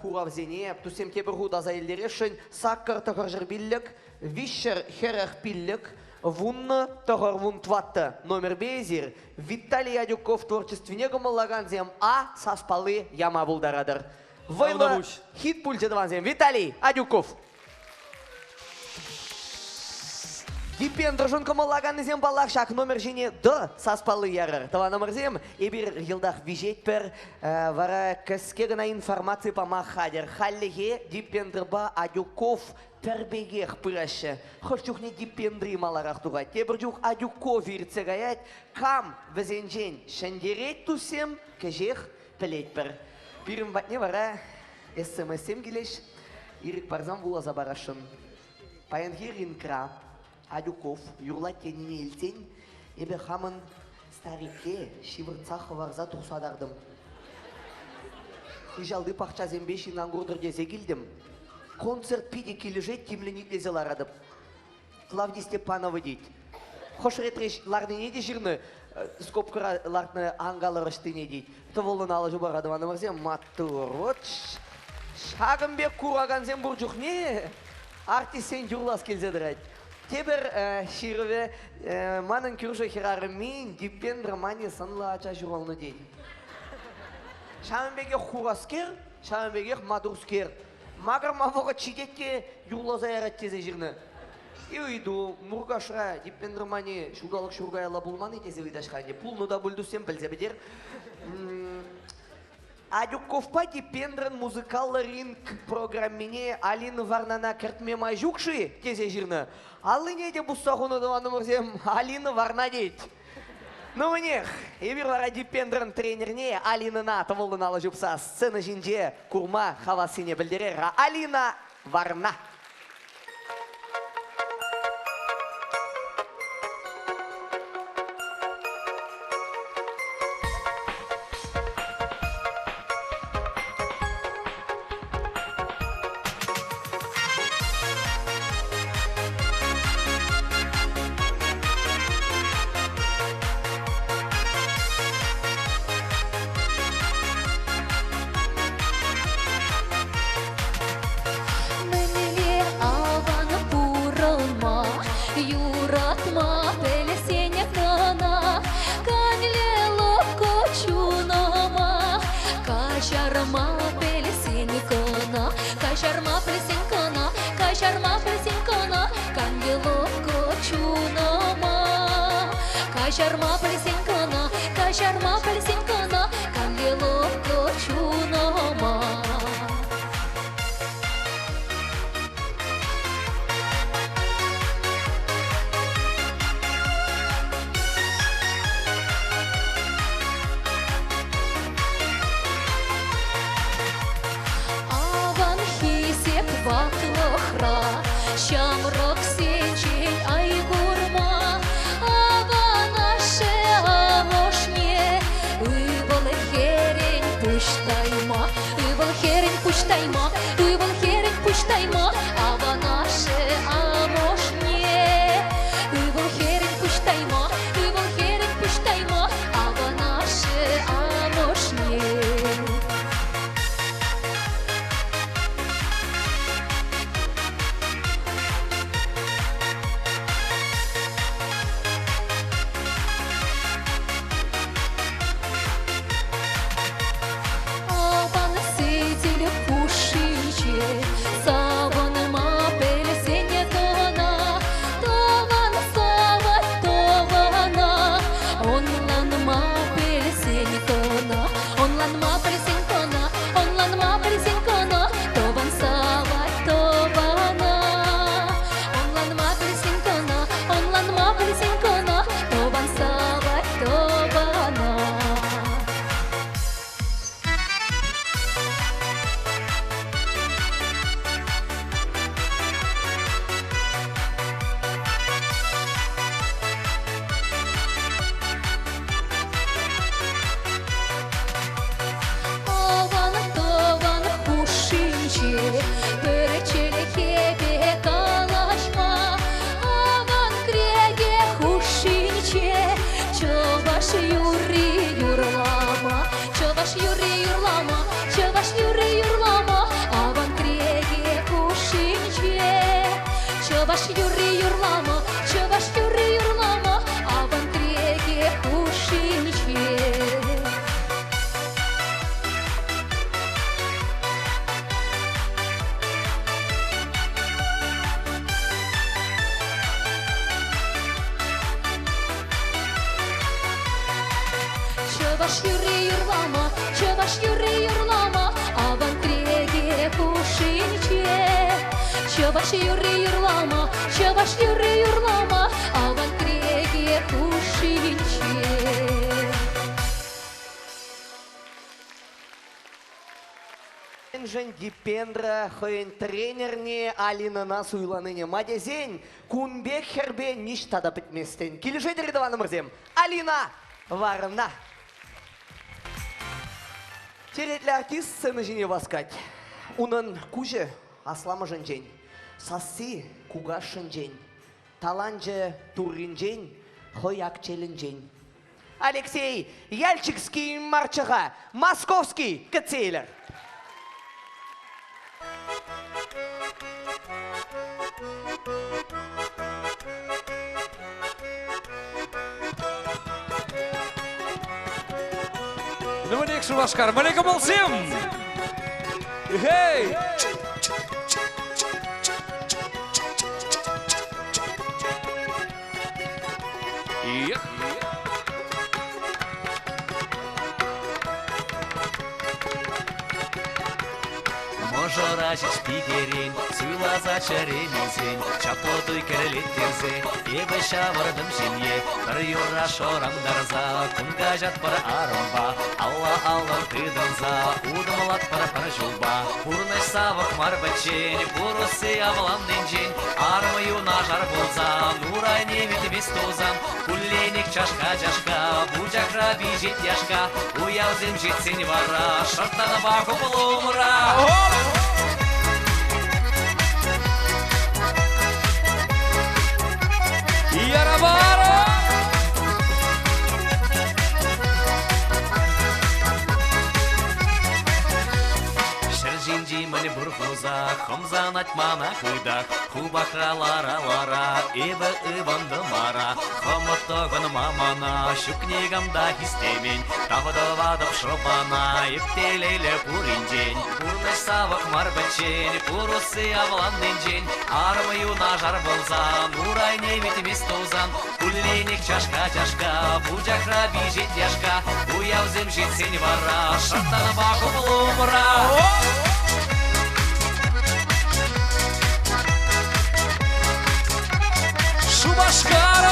S1: хуравсене туссем тепӗр хут аса илтересшӗн. Саккӑр тӑхӑрҫӗр пиллӗк, виҫҫӗр хӗрӗх пиллӗк, вуннӑ тӑхӑр вун тӑваттӑ номерпе эсир Виталий Адюков творчествине кӑмӑллакансем А саспалли яма пултаратӑр. Вӑйлӑ хит пулчӗ тӑвансем. Виталий Адюков. Дипендршӑн кӑмӑллаканнисем паллах ҫак номер ҫине Д саспалли ярӑр. Тӑванӑмӑрсем, эпир йӑлтах виҫетпӗр. Вара кӗске кӑна информаци пама хатӗр. Хальлӗхе Дипендрпа Адюков пӗр пекех пыраҫҫӗ. Хӑш чухне Дипендри маларах тухать, тепӗр чух Адюков иртсе каять. Кам вӗсенчен ҫӗнтерет туссем, кӗҫех пӗлетпӗр. Пирӗн патне вара СМС-сем килӗҫ, ирӗк парсан вуласа парасшӑн. Паянхи ринкра Адюков юрлать тенине илтсен эпӗ хамӑн старике ҫывӑртса хӑварса тухса тартӑм. Хыҫалти пахчасемпе ҫын ан куртӑр тесе килтӗм. Концерт питӗ килӗшет, тимлӗн итлесе ларатӑп. Клавдия Степанова тет. Хӑш ретре ларнине те ҫырнӑ, скобкӑра лартнӑ ан калӑр ӑҫтине тет. Тӑвӑллӑн алӑ ҫупара тӑванӑмӑрсем, маттур. Вот ҫакӑн пек куракансем пур чухне артистсен юрлас килсе тӑрать. Тепӗр ҫырӑвӗ манӑн кӳршӗ хӗрарӑмин Диппен романӗ сӑнлӑ ача ҫуралнӑ тет. Ҫавӑн пекех хураскер, ҫавӑн пекех матурскер. Макӑрма вӑхӑт ҫитет те юрласа ярать тесе ҫырнӑ. И ыйту, Муркашра Диппен романӗ ҫулталӑк ҫур каялла пулман-и тесе ыйтаҫ-ха ӗнтӗ. Пулнӑ та пуль туссем, пӗлсе пӗтер. Адюковпа Дипендрӑн музыкаллӑ ринг программине Алина Варнана кӗртме май ҫук-ши тесе ҫырнӑ. Аллине те пусса хунӑ тӑванӑмӑрсем, Алина Варна тет. Ну мӗнех, эпир вара Дипендрӑн тренерне Алинӑна тӑвӑллӑн алӑ ҫупса сцена ҫинче курма хавассине пӗлтерер. Алина Варна.
S11: Мӗнле аван пурӑнма, юратма пӗлсен кӑна, канлӗ лӑпкӑ чунӑма каҫарма пӗлсен кӑна, каҫарма пӗлсен кӑна, каҫарма пӗлсен кӑна, канлӗ лӑпкӑ чунӑма. Каҫарма пӗлсен кӑна, каҫарма пӗлсен кӑна, канлӗ лӑпкӑ чунӑма. Аван хисеп ватлӑхра ҫамрӑксенчен ай курма, аван ашшӗ амӑшне ывӑл-хӗрӗн пуҫ тайма, ывӑл-хӗрӗн пуҫ тайма, ывӑл-хӗрӗн пуҫ тайма, аван ашшӗ амӑшне ывӑл-хӗрӗн пуҫ тайма, ывӑл-хӗрӗн пуҫ тайма, аван ашшӗ амӑшне. Аван сӗтел хушшинче. Чӑваш юрри юрлама, чӑваш юрри юрлама, аван кӗреке хушшинче. Чӑваш юрри юрлама, чӑваш юрри юрлама, аван кӗреке хушшинче. Чӑваш юрри юрлама, чӑваш юрри юрлама, аван кӗреке хушшинче. Чӑваш юрри юрлама, чӑваш юрри юрлама, аван кӗреке хушшинче.
S1: Мӗншӗн Дипендра хӑйӗн тренерне Алинӑна суйланине ма тесен, кун пек хӗрпе ниҫта та пӗтместӗн. Килӗшетӗр-и, тӑванӑмӑрсем? Алина Варна. Черетлӗ артист сцена ҫине васкать. Унӑн куҫӗ асламӑшӗнчен, сасси кукашшӗнчен, таланчӗ турринчен, хӑй акчелӗнчен. Алексей Яльчикский марччӗ-ха, Московский кӗтсе илӗр.
S6: Мӗнех Шупашкар, мӗне кӑмӑлсем? Эй!
S8: Мӑшӑра ҫеҫ пикерен суйласа чӗрелесен чаплӑ туй кӗрлеттерсе эпӗ ҫавӑртӑм ҫемье пӗр юрра шӑрантарса кун каҫатпӑр арӑмпа алла-аллӑн тытӑнса утӑмлатпӑр пӗр ҫулпа пурнӑҫ савӑк мар пӗччен пурӑсси авланнинчен арӑм юнашар пулсан урайне витмест тусан Кулленех чашка-чашка, пучахра пиҫет яшка, уявсем ҫитсен вара шӑрттанпа хупӑлумра.
S6: Яра-бара!
S8: Ҫӗр ҫинчи мӗн пур хуса хӑмсанать мана хытах. Хупахра лара-лара эпӗ ывӑнтӑм ара. Хӑмӑт тӑхӑнма мана ҫук никам та хистемен. Тав тӑватӑп шӑпана эп телейлӗ пуринчен. Пурнӑҫ савӑк мар пӗччен, пур усси авланнинчен. Арӑм юнашар пулсан, урайне витмест тусан. Кулленех чашка-чашка, пучахра пиҫет яшка. Уявсем ҫитсен вара шӑрттанпа хуплумра.
S6: Шупашкар!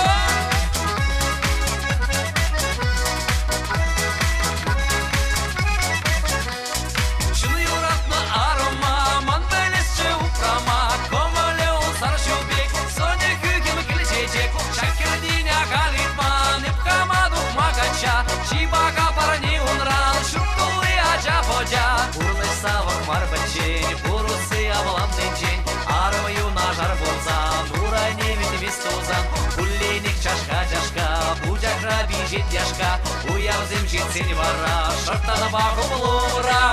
S8: Чун юратнӑ арӑма ман пӗлесчӗ упрама, кӑмӑлӗ усар ҫу пек, сӑнӗ хӳхӗм кӗл чечек. Ҫак хӗртен ахаль ыйтман, эп хама тухма качча, чи паха парне унран ҫурт тулли ача-пӑча. Пурнӑҫ савӑк мар пӗччен, пур усси авланнинчен, арӑм юнашар пулсан, урайне витмест тусан, кулленех чашка-чашка, пучахра пиҫет яшка, уявсем ҫитсен вара шӑрттанпа хупӑлумра.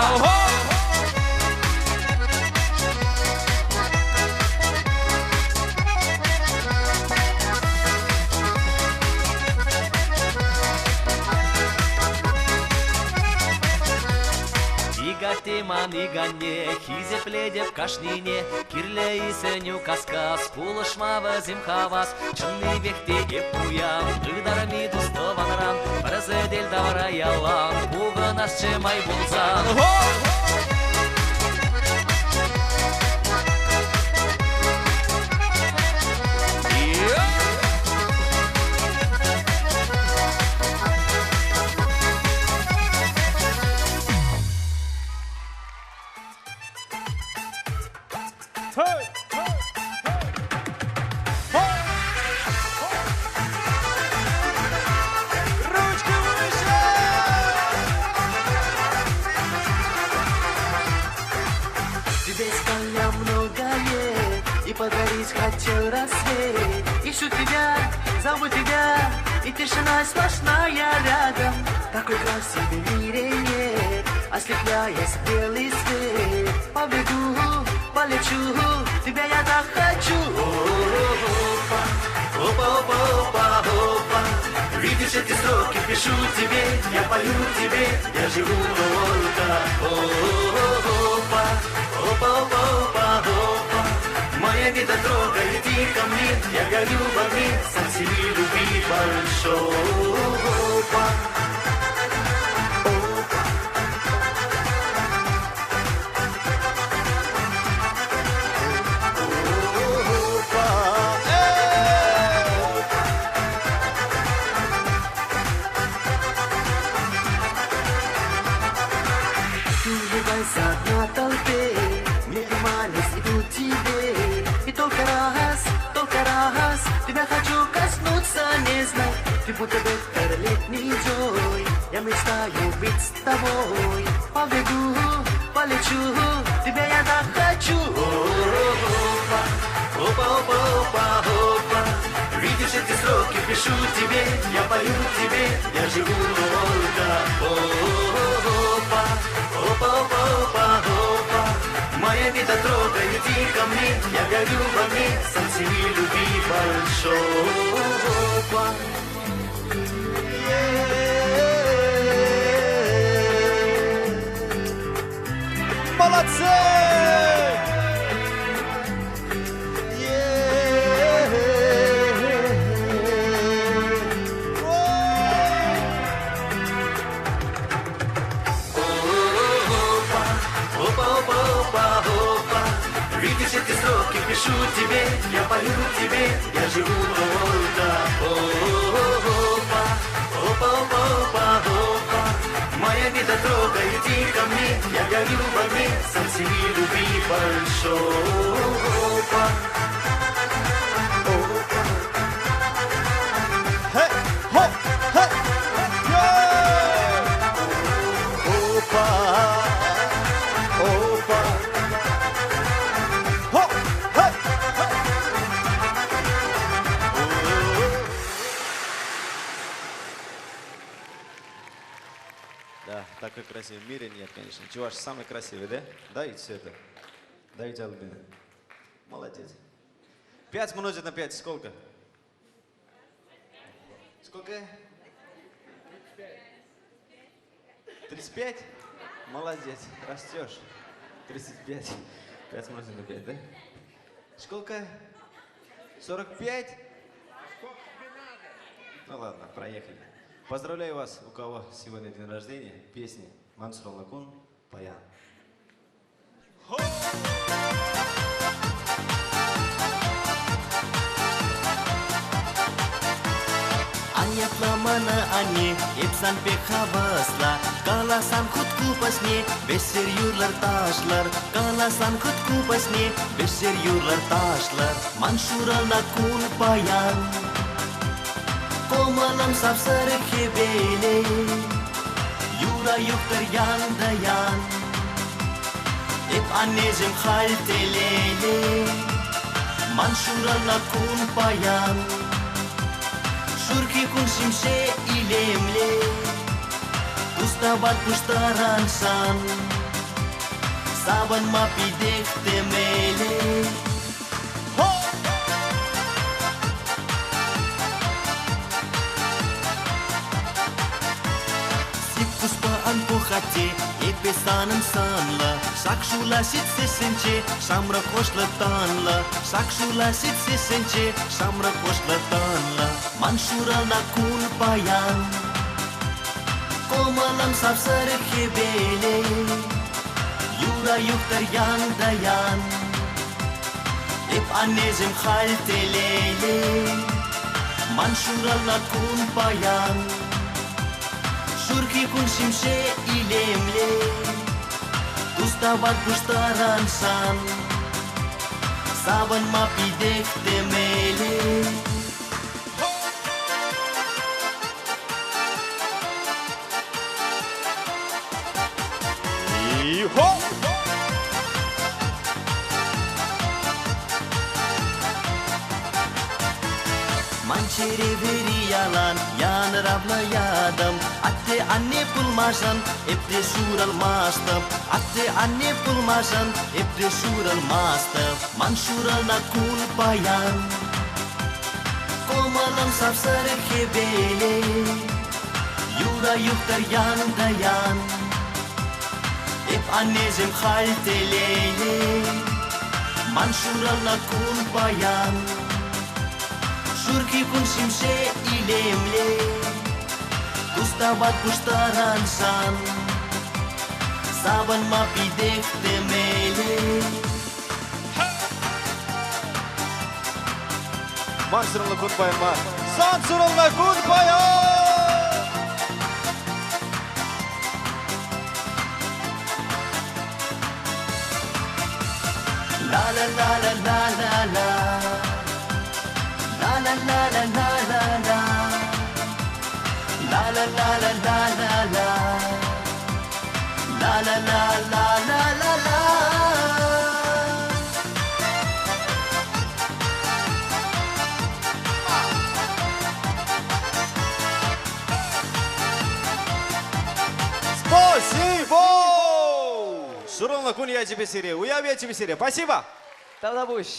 S8: Икатте ман иканне, хисеплетӗп кашнине, Кирлӗ-и сӗнӳ кас-кас, пулӑшма вӗсем хавас. Чӑннипех те эп пуян, ытарми тус-тӑванран, Пӗр сӗтел тавра ялан пухӑнасчӗ май пулсан.
S4: Ручки выше!
S3: Тебе искал я многое и подарить хотел рассвет. Ищу тебя, зову тебя, и тишина сплошная рядом. Такой красивый в мире нет. Ослепляясь белый свет Побегу, полечу, тебя я так хочу Опа, опа, опа, опа, опа Видишь эти строки, пишу тебе, я пою тебе, я живу только Опа, опа, опа, опа, опа Моя недотрога, иди ко мне, я горю в огне, сам себе любви большого. Ты улыбайся одна толпе, мне приманись, иду тебе. И только раз тебя хочу коснуться, не знай, ты будто ветер летний джой. Я мечтаю быть с тобой, побегу, полечу, тебя я так хочу. Опа, опа, опа, опа, опа. Видишь эти строки, пишу тебе, я пою тебе, я живу только. Опа, опа, опа, опа, опа. Моя недотрога, иди ко мне, я горю в огне, сам себе любви большого.
S4: Молодцы!
S3: Опа, опа, опа, опа, опа. Видишь эти строки, пишу тебе, я пою тебе, я живу только. Опа, опа, опа, опа, опа. Моя недотрога, иди ко мне, я горю в огне, сам себе любви большого.
S4: Хе, хоп, хе, йо! Опа, опа. Хоп, хе, хе.
S10: Да, такой красивый в мире нет, конечно. Чуваш самый красивый, да? Да, и все это. Да, и Альбина. Молодец. 5 умножить на 5 сколько? Сколько? 35? Молодец, растешь. 35. 5 умножить на 5, да? Сколько? 45? Ну ладно, проехали. Поздравляю вас, у кого сегодня день рождения. Песни Мансур Лакун, Паян.
S3: Анятламаны ане, епсан пек хавасла, Каласан хут купасне, бесер юрлар ташлар, Каласан хут купасне, бесер юрлар ташлар, Маншурална кун паян. Комалам сапсары хебеле, Юра юктыр янда ян, Эп аннезем хальтелеле, Маншурална кун паян. Шурхи кун шимше илемле Тустават пуштарансан Саван ма пидех темеле Сиккуспа ан пухате, епесаным санла, Шакшула ситсесенче, шамра кошла танла, Шакшула ситсесенче, шамра кошла танла, Маншурална кун паян. Комалам сапсары хебеле, Юра юктар янда ян, Эп аннезем хальтелеле, Маншурална кун паян. Шурхи кун шимше илемле, Тустават пуштарансан, Саван ма пидех темеле.
S4: И хоп!
S3: Тӗнчере вӗри ялан янӑравлӑ ятӑм. Атте-анне пулмасан эп те ҫуралмастӑп. Атте-анне пулмасан эп те ҫуралмастӑп. Ман ҫуралнӑ кун паян. Кӑмӑлӑм сап-сарӑ хӗвеле. Юра юхтӑр ян та ян. Эп аннесем халь телейлӗ. Ман ҫуралнӑ кун паян. Ҫурхи кун ҫемҫе илемлӗ. Тустават пуҫтарансан. Савӑнма питех те меллӗ.
S10: Ман ҫуралнӑ кун паян мар. Сан ҫуралнӑ кун паян!
S3: La la la la la la la. La la la la la la la. La la la la la la la. La la la la la la la.
S10: Спасибо! Ҫуралнӑ кун ячӗпе сире, уяв ячӗпе сире. Спасибо!
S1: Тавтапуҫ.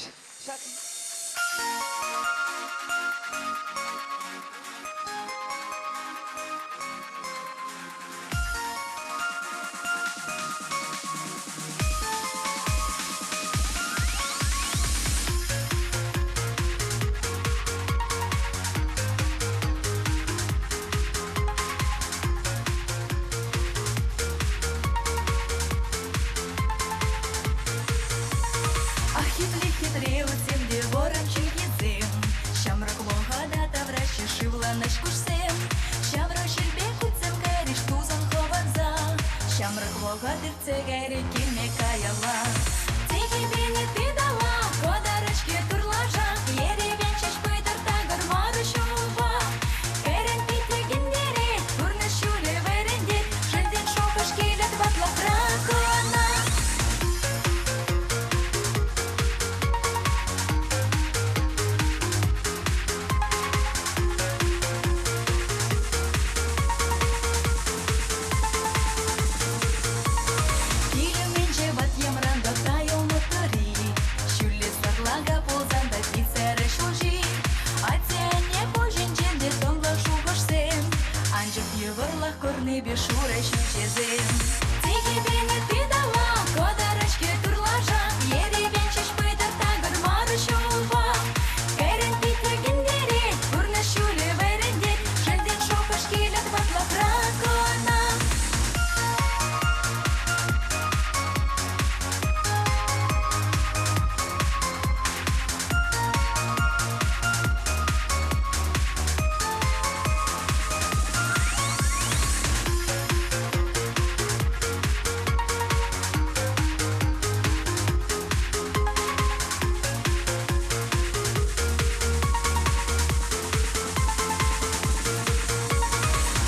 S12: Ах, епле хитре утсем те вӑрӑм чӗлхесем, Ҫамрӑклӑха та тавраҫҫӗ шывланӑҫ куҫсем. Ҫавра ҫилпе хутсем кайрӗҫ тусан хӑванса, Ҫамрӑклӑха тӗртсе кайрӗ килме каялла. Тихипене тытала, кӑтарӑҫ-ҫке турлаша, Ерипен ҫеҫ пытӑр такӑр мар ҫулпа. Кайран питӗ кӗнтерет, пурнӑҫ ҫулӗ вӗрентет, Шелтен шухӑш килет ватлӑхра кӑна. Кил умӗнче ват йӑмран та тайӑлнӑ тӑри, Ҫӳллӗ сарлака пулсан та пит-сарӑ ҫулҫи. Атте-анне пуҫӗнчен те тӑнлӑ шухӑшсем, Анчах йывӑрлӑх курнипе шурӑ ҫӳҫесем. Тихипене тытала, кӑтарӑҫ-ҫке турлаша, Ерипен ҫеҫ пытӑр такӑр мар ҫулпа. Кайран питӗ кӗнтерет, пурнӑҫ ҫулӗ вӗрентет, Шелтен шухӑш килет ватлӑхра кӑна.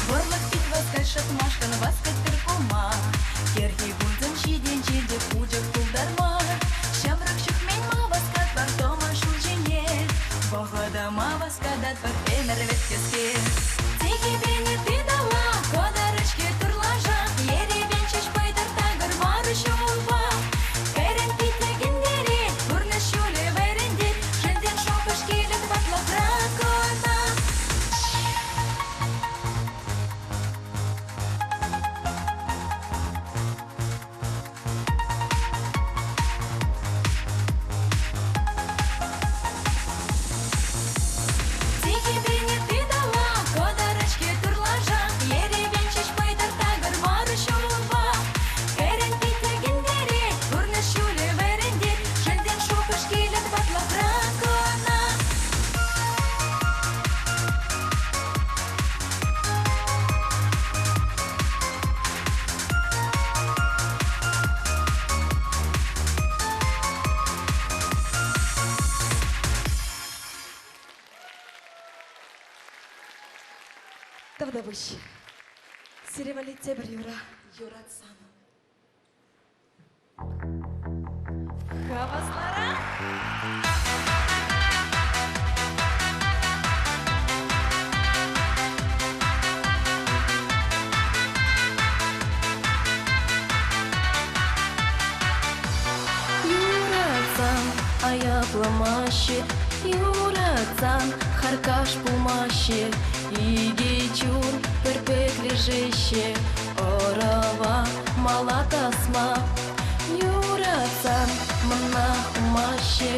S12: Вӑрлӑх пит васкать шӑтмашкӑн васкать тыркума. Кӗрхи кунсем ҫитӗнче те пучах тултарма. Ҫамрӑк чухмен ма васкатпӑр тӑман ҫул ҫине. Вӑхӑта ма васкататпӑр ӗмӗр вӗт кӗске. Тихипене тытала, кӑтарӑҫ-ҫке турлаша. Ерипен ҫеҫ пытӑр такӑр мар ҫулпа. Кайран питӗ кӗнтерет, пурнӑҫ ҫулӗ вӗрентет. Шелтен шухӑш килет ватлӑхра кӑна. Тихипене тытала, кӑтарӑҫ-ҫке турлаша. Ерипен ҫеҫ пытӑр такӑр мар ҫулпа. Кайран питӗ кӗнтерет, пурнӑҫ ҫулӗ вӗрентет. Шелтен шухӑш килет ватлӑхра кӑна.
S13: Тавтапуҫ. Сире валли тепӗр юра юратсан.
S12: Хавасларах!
S14: айӑпламаҫҫӗ, юратсан харкаш пулмаҫҫӗ, икӗ чун пӗр пеклешеҫҫӗ, ӑрӑва мала тӑсма. Юратсан мӑнна хумаҫҫӗ,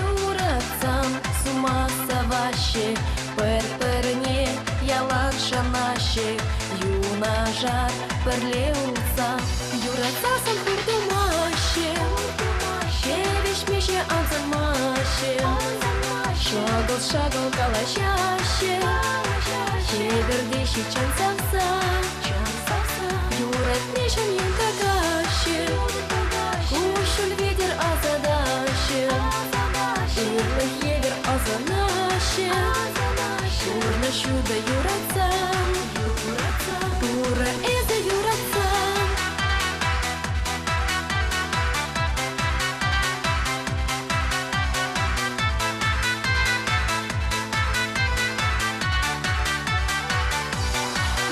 S14: юратсан сума саваҫҫӗ, пӗр-пӗрне ялан шанаҫҫӗ, юнашар пӗрле утса. Юратсассӑн хур тумаҫҫӗ, хӗвӗшмеҫҫӗ, ансӑрмаҫҫӗ, шӑкӑл-шӑкӑл калаҫаҫҫӗ, хӗпӗртеҫҫӗ чун савса. Юратнишӗн юн тӑкаҫҫӗ, куҫҫуль витӗр асатаҫҫӗ, ырлӑх евӗр ӑсанаҫҫӗ, пурнӑҫ ҫутӑ юратсан, Турӑ эсӗ юратсан.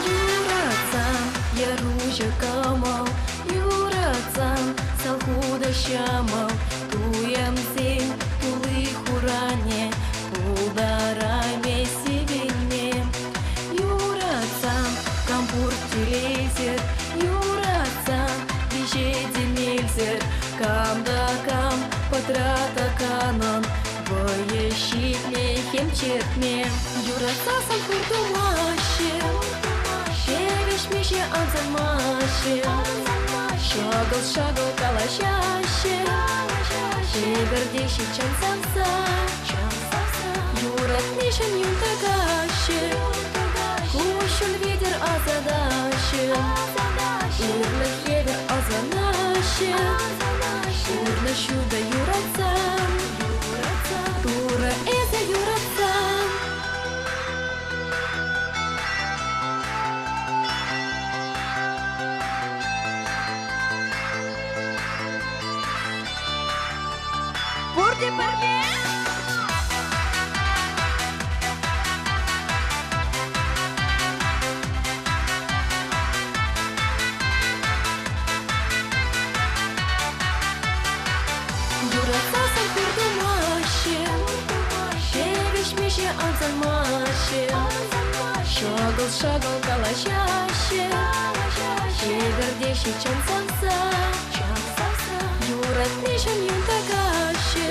S14: Юратсан, яруҫӑ кӑмӑл, юратсан, салху та ҫӑмӑл, туйӑмсен тулли хуранӗ пултараймӗ сивӗнме. Юратсан, кам пур тӳлейсӗр, юратсан, виҫе те мелсӗр, кам та кам пӑтратаканӑн вӑйӗ ҫитнӗ хӗм чӗртме. Юратсассӑн хур тумаҫҫӗ, хӗвӗшмеҫҫӗ, ансӑрмаҫҫӗ, шӑкӑл-шӑкӑл калаҫаҫҫӗ, хӗпӗртеҫҫӗ чӑн савса. Юратнишӗн юн тӑкаҫҫӗ, куҫҫуль витӗр асатаҫҫӗ, ырлӑх евӗр ӑсанаҫҫӗ, пурнӑҫ ҫутӑ юратсан, Турӑ эсӗ юратсан.
S13: Пурте пӗрле!
S14: Юратсассӑн хур тумаҫҫӗ, хӗвӗшмеҫҫӗ, ансӑрмаҫҫӗ, шӑкӑл-шӑкӑл калаҫаҫҫӗ, хӗпӗртеҫҫӗ чӑн савса. Юратнишӗн юн тӑкаҫҫӗ,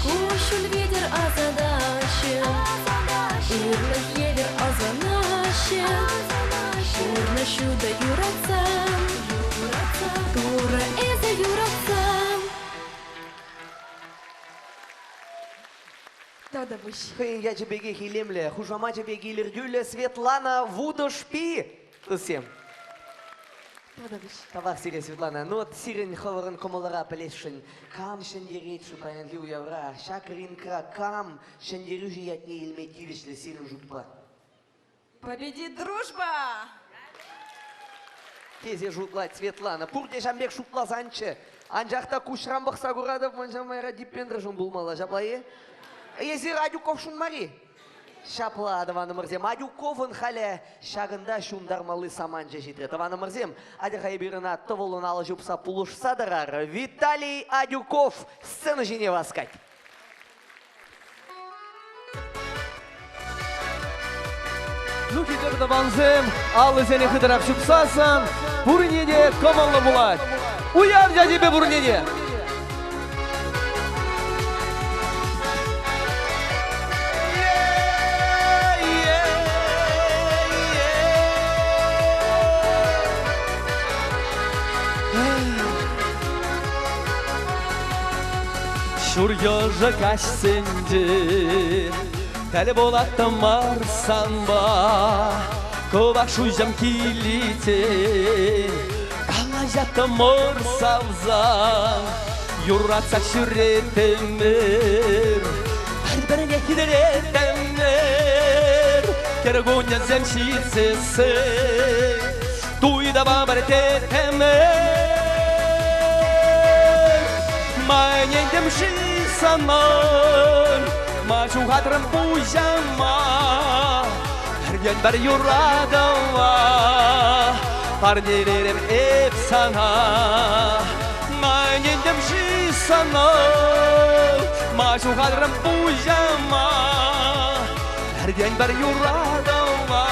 S14: куҫҫуль витӗр асатаҫҫӗ, ырлӑх евӗр ӑсанаҫҫӗ, пурнӑҫ ҫутӑ юратсан, Турӑ эсӗ юратсан.
S13: Тавтапуҫ.
S1: Хӑйӗн ячӗ пекех илемлӗ, хушамачӗ пек илӗртӳллӗ Светлана Вутӑшпи туссем. Тавах сире, Светлана. Ну вот сирӗн хӑвӑрӑн кӑмӑлӑра пӗлесшӗн. Кам ҫӗнтерет-ши паянхи уявра? Ҫак рингра кам ҫӗнтерӳҫӗ ятне илме тивӗҫлӗ сирӗн шутпа?
S13: Победит дружба!
S1: Тесе шутлать Светлана. Пурте ҫавӑн пек шутласанччӗ. Анчах та куҫран пӑхса куратӑп, ман ҫав майра Дипендрӑшӑн пулмалла, ҫапла-и? Эсир Адюковшӑн мар-и? Ҫапла, тӑванӑмӑрсем, Адюковӑн халӗ ҫакӑнта ҫунтармалли саманчӗ ҫитрӗ. Тӑванӑмӑрсем, атя-ха эпир ӑна тӑвӑллӑн алӑ ҫупса пулӑшса тӑрар. Виталий Адюков сцена ҫине васкать.
S2: Ну, хитре тӑвансем, алӑсене хытӑрах ҫупсассӑн пурне те кӑмӑллӑ пулать. Уяв ячӗпе пурне те! Ҫур ӑшӑ каҫсенче тӗл пулаттӑмӑр санпа. Кӑвак шуҫӑм киличчен калаҫаттӑмӑр савса. Юратса ҫӳреттӗмӗр, пӗр-пӗрне хӳтӗлеттӗмӗр. Кӗркуннесем ҫитсессӗн туй тӑвӑпӑр теттӗмӗр. Ма ӗнентӗм-ши санӑн, ма ҫухатрӑм пуҫӑма? Пӗртен-пӗр юратӑва парнелерӗм эп сана. Ма ӗнентӗм-ши сана? Ма ҫухатрӑм пуҫӑма? Пӗртен-пӗр юратӑва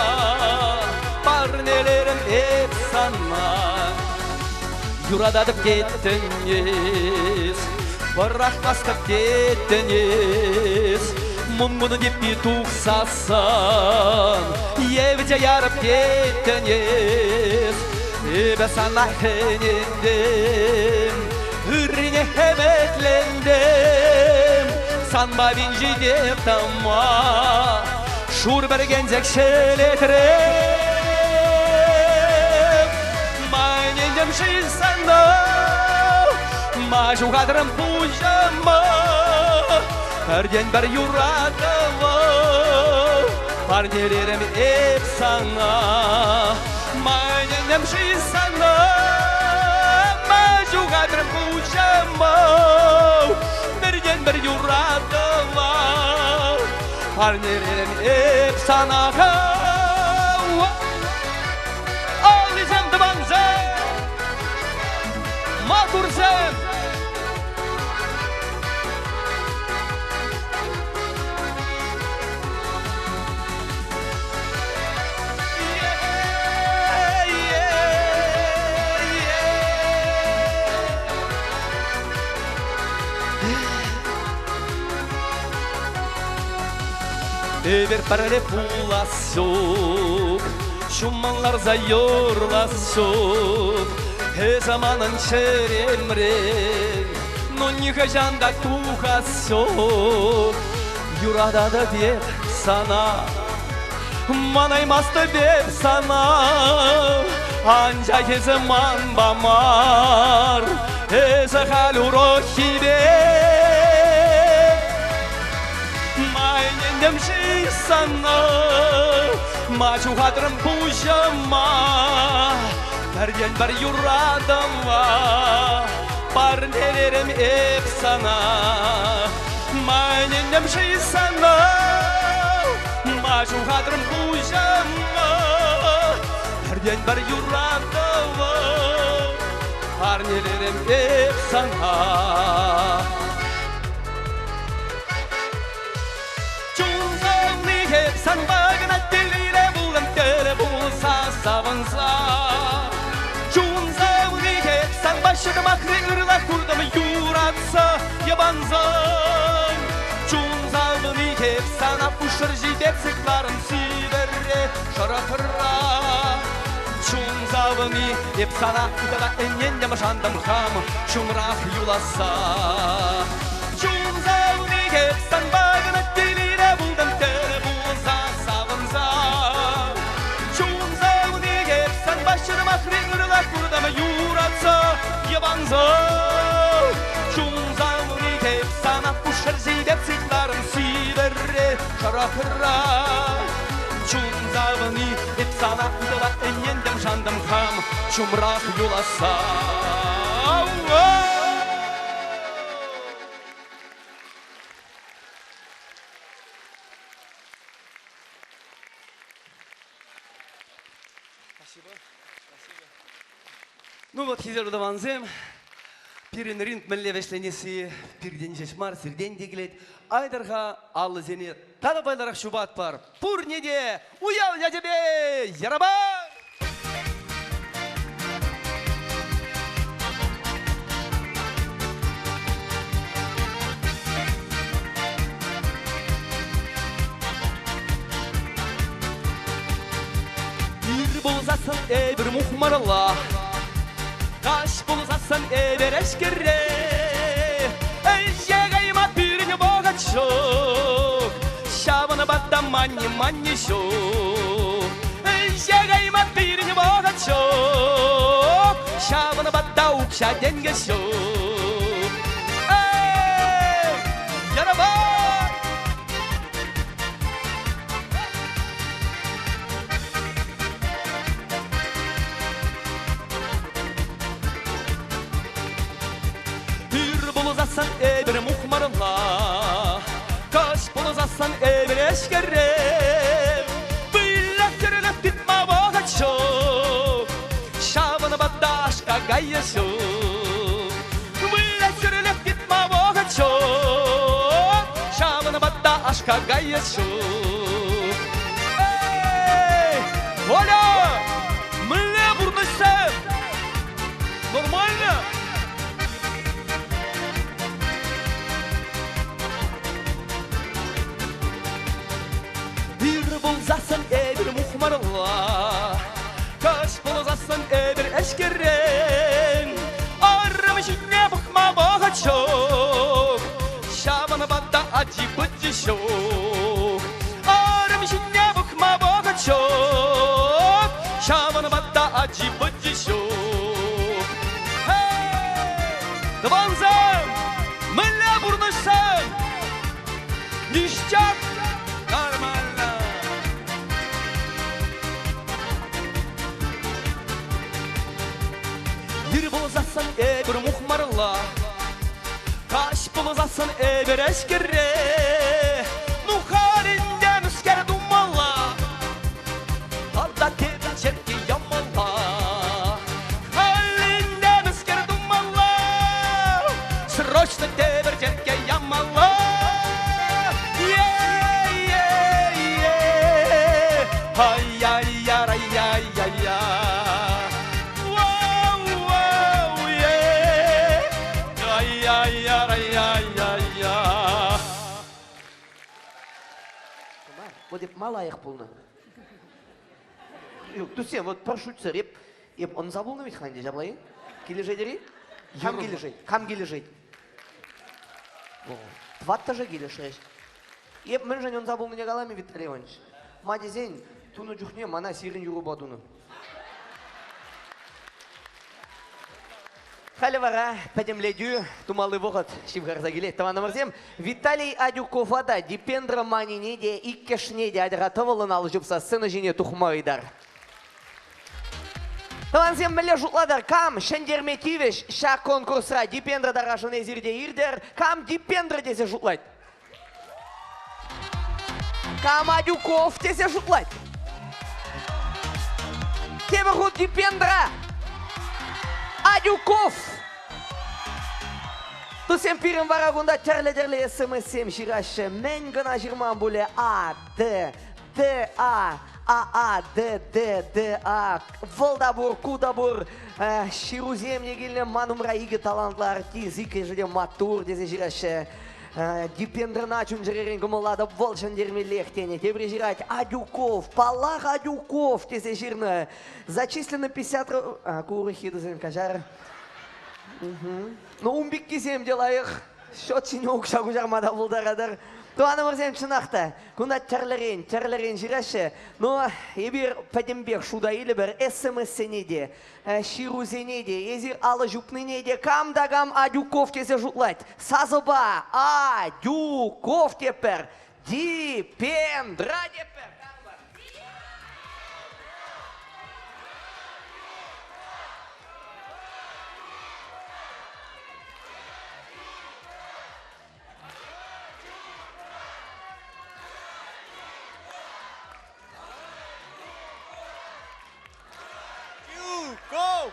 S2: парнелерӗм эп сана. Юрататӑп теттӗн эс, пӑрахмастӑп теттӗн эс. Мӑн-мӑн теппи тухсассӑн, евчӗ ярӑп теттӗн эс. Эпӗ сана хӗнентӗм, ыррине ӗмӗтлентӗм. Санпа винҫитеп тӑма, шур пӗркенчӗк ҫӗлетрӗм. Ма ӗнентӗм-ши сана, ма ҫухатрӑм пуҫӑма? Пӗртен-пӗр юратӑва парнелерӗм эп сана. Ма ӗнентӗм-ши сана, ма ҫухатрӑм пуҫӑма? Пӗртен-пӗр юратӑва парнелерӗм эп сана. Аллисем тӑвансем, маттурсем! Эпир пӗрле пулас ҫук, ҫуммӑн ларса юрлас ҫук. Эсӗ манӑн чӗремрен, ну нихӑҫан та тухас ҫук. Юрататӑп эп сана, манаймастӑп эп сана. Анчах эсӗ манпа мар, эсӗ халь урӑххипе. Ма ӗнентӗм-ши сана, ма ҫухатрӑм пуҫӑма? Пӗртен-пӗр юратӑва парнелерӗм эп сана. Ма ӗнентӗм-ши сана, ма ҫухатрӑм пуҫӑма? Пӗртен-пӗр юратӑва парнелерӗм эп сана. Чунсӑрлӑхӗ санпа кӑна телейлӗ пулӑм тӗл пулса савӑнса. Чунсӑрлӑхӗ санпа ҫӑтмахри ырлӑх куртӑм юратса йӑпанса. Чунсӑрлӑхӗ сана пушшӑр ҫитеп сыхларӑм сивӗре, шӑрӑхра. Чун савӑни эп сана тата ӗнентӗм шантӑм хам чунрах юласса. Чун савни эп санпа кӑна телейлӗ пултӑм тӗл пулса савӑнса. Чун савни эп санпа ҫырмахри ырлӑх куртӑм юратса йӑпанса. Чун савни эп сана пушшӑр ҫитеп сыхларӑм сивӗре, шӑрӑхра. Чун савни эп сана ытла ӗнентӗм шантӑм хам ҫумрах юласса. Спасибо. Спасибо. Ну вот, хисеплӗ тӑвансем, пирӗн ринг мӗнле вӗҫленесси пиртен ҫеҫ мар, сиртен те килет. Айтӑр-ха алӑсене тата вӑйлӑрах ҫупатпӑр. Пурне те уяв ячӗпе ярапа! Ир пулсассӑн эпир мухмӑрла, Каҫ пулсассӑн эпир ӗҫкӗре. Ӗҫе кайма пирӗн вӑхӑт ҫук, Ҫавӑнпа та мани-мани ҫук. Ӗҫе кайма пирӗн вӑхӑт ҫук, Ҫавӑнпа та укҫа-тенкӗ ҫук. Эй, ярабай! Ир пулсассӑн эпир мухмӑрла, Каҫ пулсассӑн эпир ӗҫкӗре. Выльӑх-чӗрлӗх тытма вӑхӑт ҫук, Ҫавӑнпа та аш какайӗ ҫук.
S6: Аш-какайӗ ҫук. Эй, Коля, мӗнле пурнӑҫсем? Нормально? Ир пулсассӑн эпир мухмӑрла, Каҫ пулсассӑн эпир ӗҫкерен. Арӑм ҫине пӑхма вӑхӑт ҫук, Ҫавӑнпа та ачи-пӑчи ҫук. Арӑм ҫине пӑхма вӑхӑт ҫук, Ҫавӑнпа та ачи-пӑчи ҫук. Эй, тӑвансем, мӗнле пурнӑҫсем? Ништяк! Нормально! Ир пулсассӑн эпир мухмӑрла, Каҫ пулсассӑн эпир ӗҫкӗре. Ну, халь ӗнтӗ мӗскер тумалла? Тата тепӗр черкке ямалла. Халь ӗнтӗ мӗскер тумалла? Срочно тепӗр черкке ямалла. Е-е-е, ай-яй-яр-ай-яй-яй-я. Вау-вау-е, ай-яй-яр-ай-яй-яй-я.
S1: Вот эп малаях пулнӑ. Туссем, вот пӗр шутсӑр эп, эп ӑнса пулнӑ вӗт-ха ӗнтӗ ҫапла-и? Килӗшетӗр-и? Кам килӗшет? Кам килӗшет? Тӑваттӑшӗ килӗшрӗҫ. Эп мӗншӗн ӑнса пулнине калам-и, Виталий Иванович? Ма тесен, тунӑ чухне мана сирӗн юрӑпа тунӑ. Халӗ вара пӗтӗмлетӳ тумалли вӑхӑт ҫывхарса килет. Тӑванӑмӑрсем, Виталий Адюкова та, Дипендра Манине те, иккӗшне те атьӑр-ха тӑвӑллӑн алӑ ҫупса сцена ҫине тухма ыйтар. Тӑвансем, мӗнле шутлатӑр, кам ҫӗнтерме тивӗҫ ҫак конкурсра Дипендра тарашӑн эсир те иртӗр, кам Дипендра тесе шутлать? Кам Адюков тесе шутлать? Тепӗр хут Дипендра! Адюков! Туссем пирӗн вара кунта тӗрлӗ-тӗрлӗ СМС-сем ҫыраҫҫӗ. Мӗн кӑна ҫырман пулӗ? А, Д, Д, А, А, А, Д, Д, Д, А. Вӑл та пур, ку та пур. Ҫырусем те килнӗ. Ман умра икӗ талантлӑ артист, иккӗшӗ те маттур тесе ҫыраҫҫӗ. Дипендрӑна чун-чӗререн кӑмӑллатӑп, вӑл ҫӗнтермеллех тенӗ. Тепри ҫырать, Адюков, паллах, Адюков тесе ҫырнӑ. Зачислено 50... А, ку урӑххи тусем, каҫар. Ну, ун пеккисем те лайӑх. Счет ҫине укҫа куҫарма та пултаратӑр. Тӑванӑмӑрсем, чӑнах та, кунта тӗрлӗрен, тӗрлӗрен ҫыраҫҫӗ. Но эпир пӗтӗмпех шута илӗпӗр СМС-сене те, Ҫырусене те, эсир алӑ ҫупнине те кам та кам Адюков тесе шутлать. Сасӑпа Адюков тепӗр, Дипендра тепӗр.
S10: Адюков!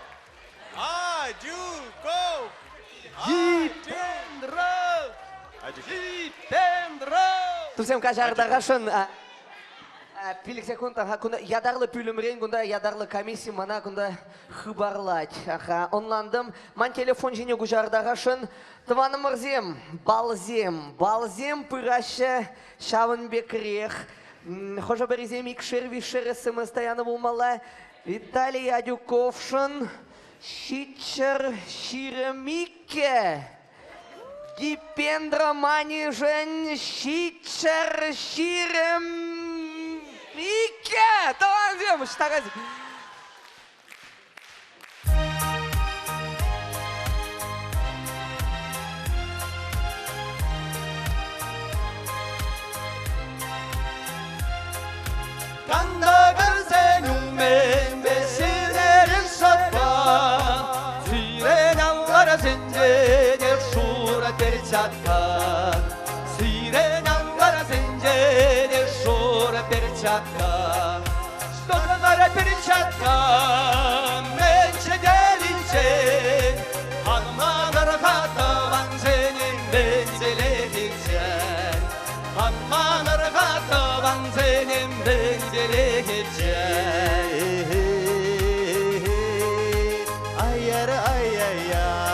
S10: Адюков!
S2: Дипендра! Дипендра!
S1: Туссем каҫартарасшӑн. Пилӗк секунд, аха, кунта ятарлӑ пӳлӗмрен кунта ятарлӑ комисси мана кунта хыпарлать. Аха, ӑнлантӑм. Ман телефон ҫине куҫартарасшӑн. Тӑванӑмӑрсем, балсем, балсем пыраҫҫӗ ҫавӑн пекрех. Хӑшӗ-пӗрисем икшер-виҫшер СМС та янӑ пулмалла. Виталий Адюковшӑн 722. Дипендра Манишӗн 722. Тӑвансем, ӑҫта
S6: Канда кӗрсен умӗнпе сирӗн шӑпа, Сирӗн аллӑрсенче те шурӑ перчатка. Сирӗн аллӑрсенче те шурӑ перчатка. Что за перчатка, мӗншӗн телинчен, Анманӑр-ха тӑвансене мӗн телетиччен.
S10: Ай-яр, ай-яй-яй.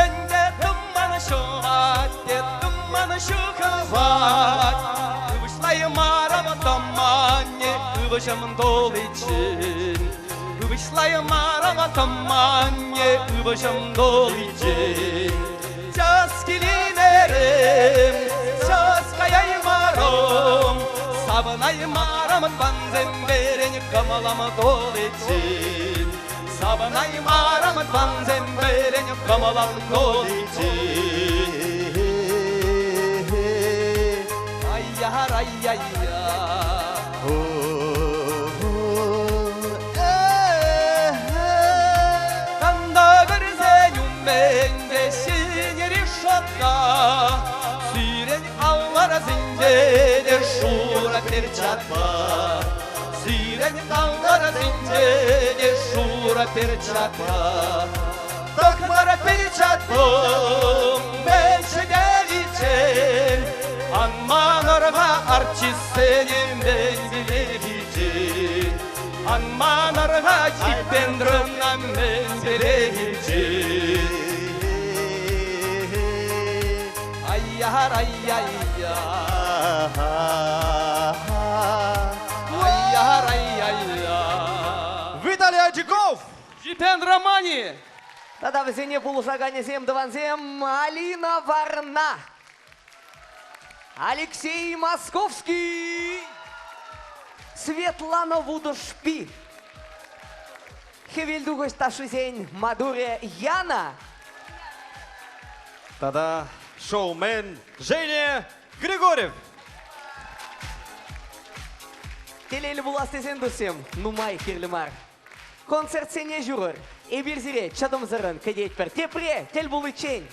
S6: Ӗнтӗ тӑман ҫӑвать те тӑман ҫухӑвать. Ывӑҫлаймарӑм тӑманне ывӑҫӑм туличчен. Ывӑҫлаймарӑм тӑманне ывӑҫӑм туличчен. Час килеймерӗм, час каяймарӑм, савӑнаймарӑм тӑвансемперен кӑмӑлӑм туличчен. Савӑнаймарӑм тӑвансемперен кӑмӑлӑм туличчен. Ай-яр-ай-яй-я. Канда кӗрсен умӗнче ҫӗнӗ решетка, Сирӗн аллӑрсенче те шурӑ перчатка. Сирӗн аллӑрсенче те шурӑ перчатка. Тӑхмар перчаткӑм ҫӗтӗличчен, Ан манӑр-ха артистсене мӗн билетиччен. Ан манӑр-ха Дипендрӑна мӗн билетиччен. Ай-яр-ай-яй-я. Ай-яр-ай-яй-я.
S10: Виталий Адюков!
S2: Дипендра Мани!
S1: Тата вӗсене пулӑшаканӗсем тӑвансем Алина Варна, Алексей Московский, Светлана Вутӑшпи, Хӗвелтухӑҫ ташшисен мадурӗ Яна,
S10: Тата шоумен Женя Григорьев!
S1: Телейлӗ пулас тесен, туссем, нумай кирлӗ мар. Концертсене ҫӳрӗр. Эпир сире чӑтӑмсӑррӑн кӗтетпӗр. Тепре тӗл пуличчен!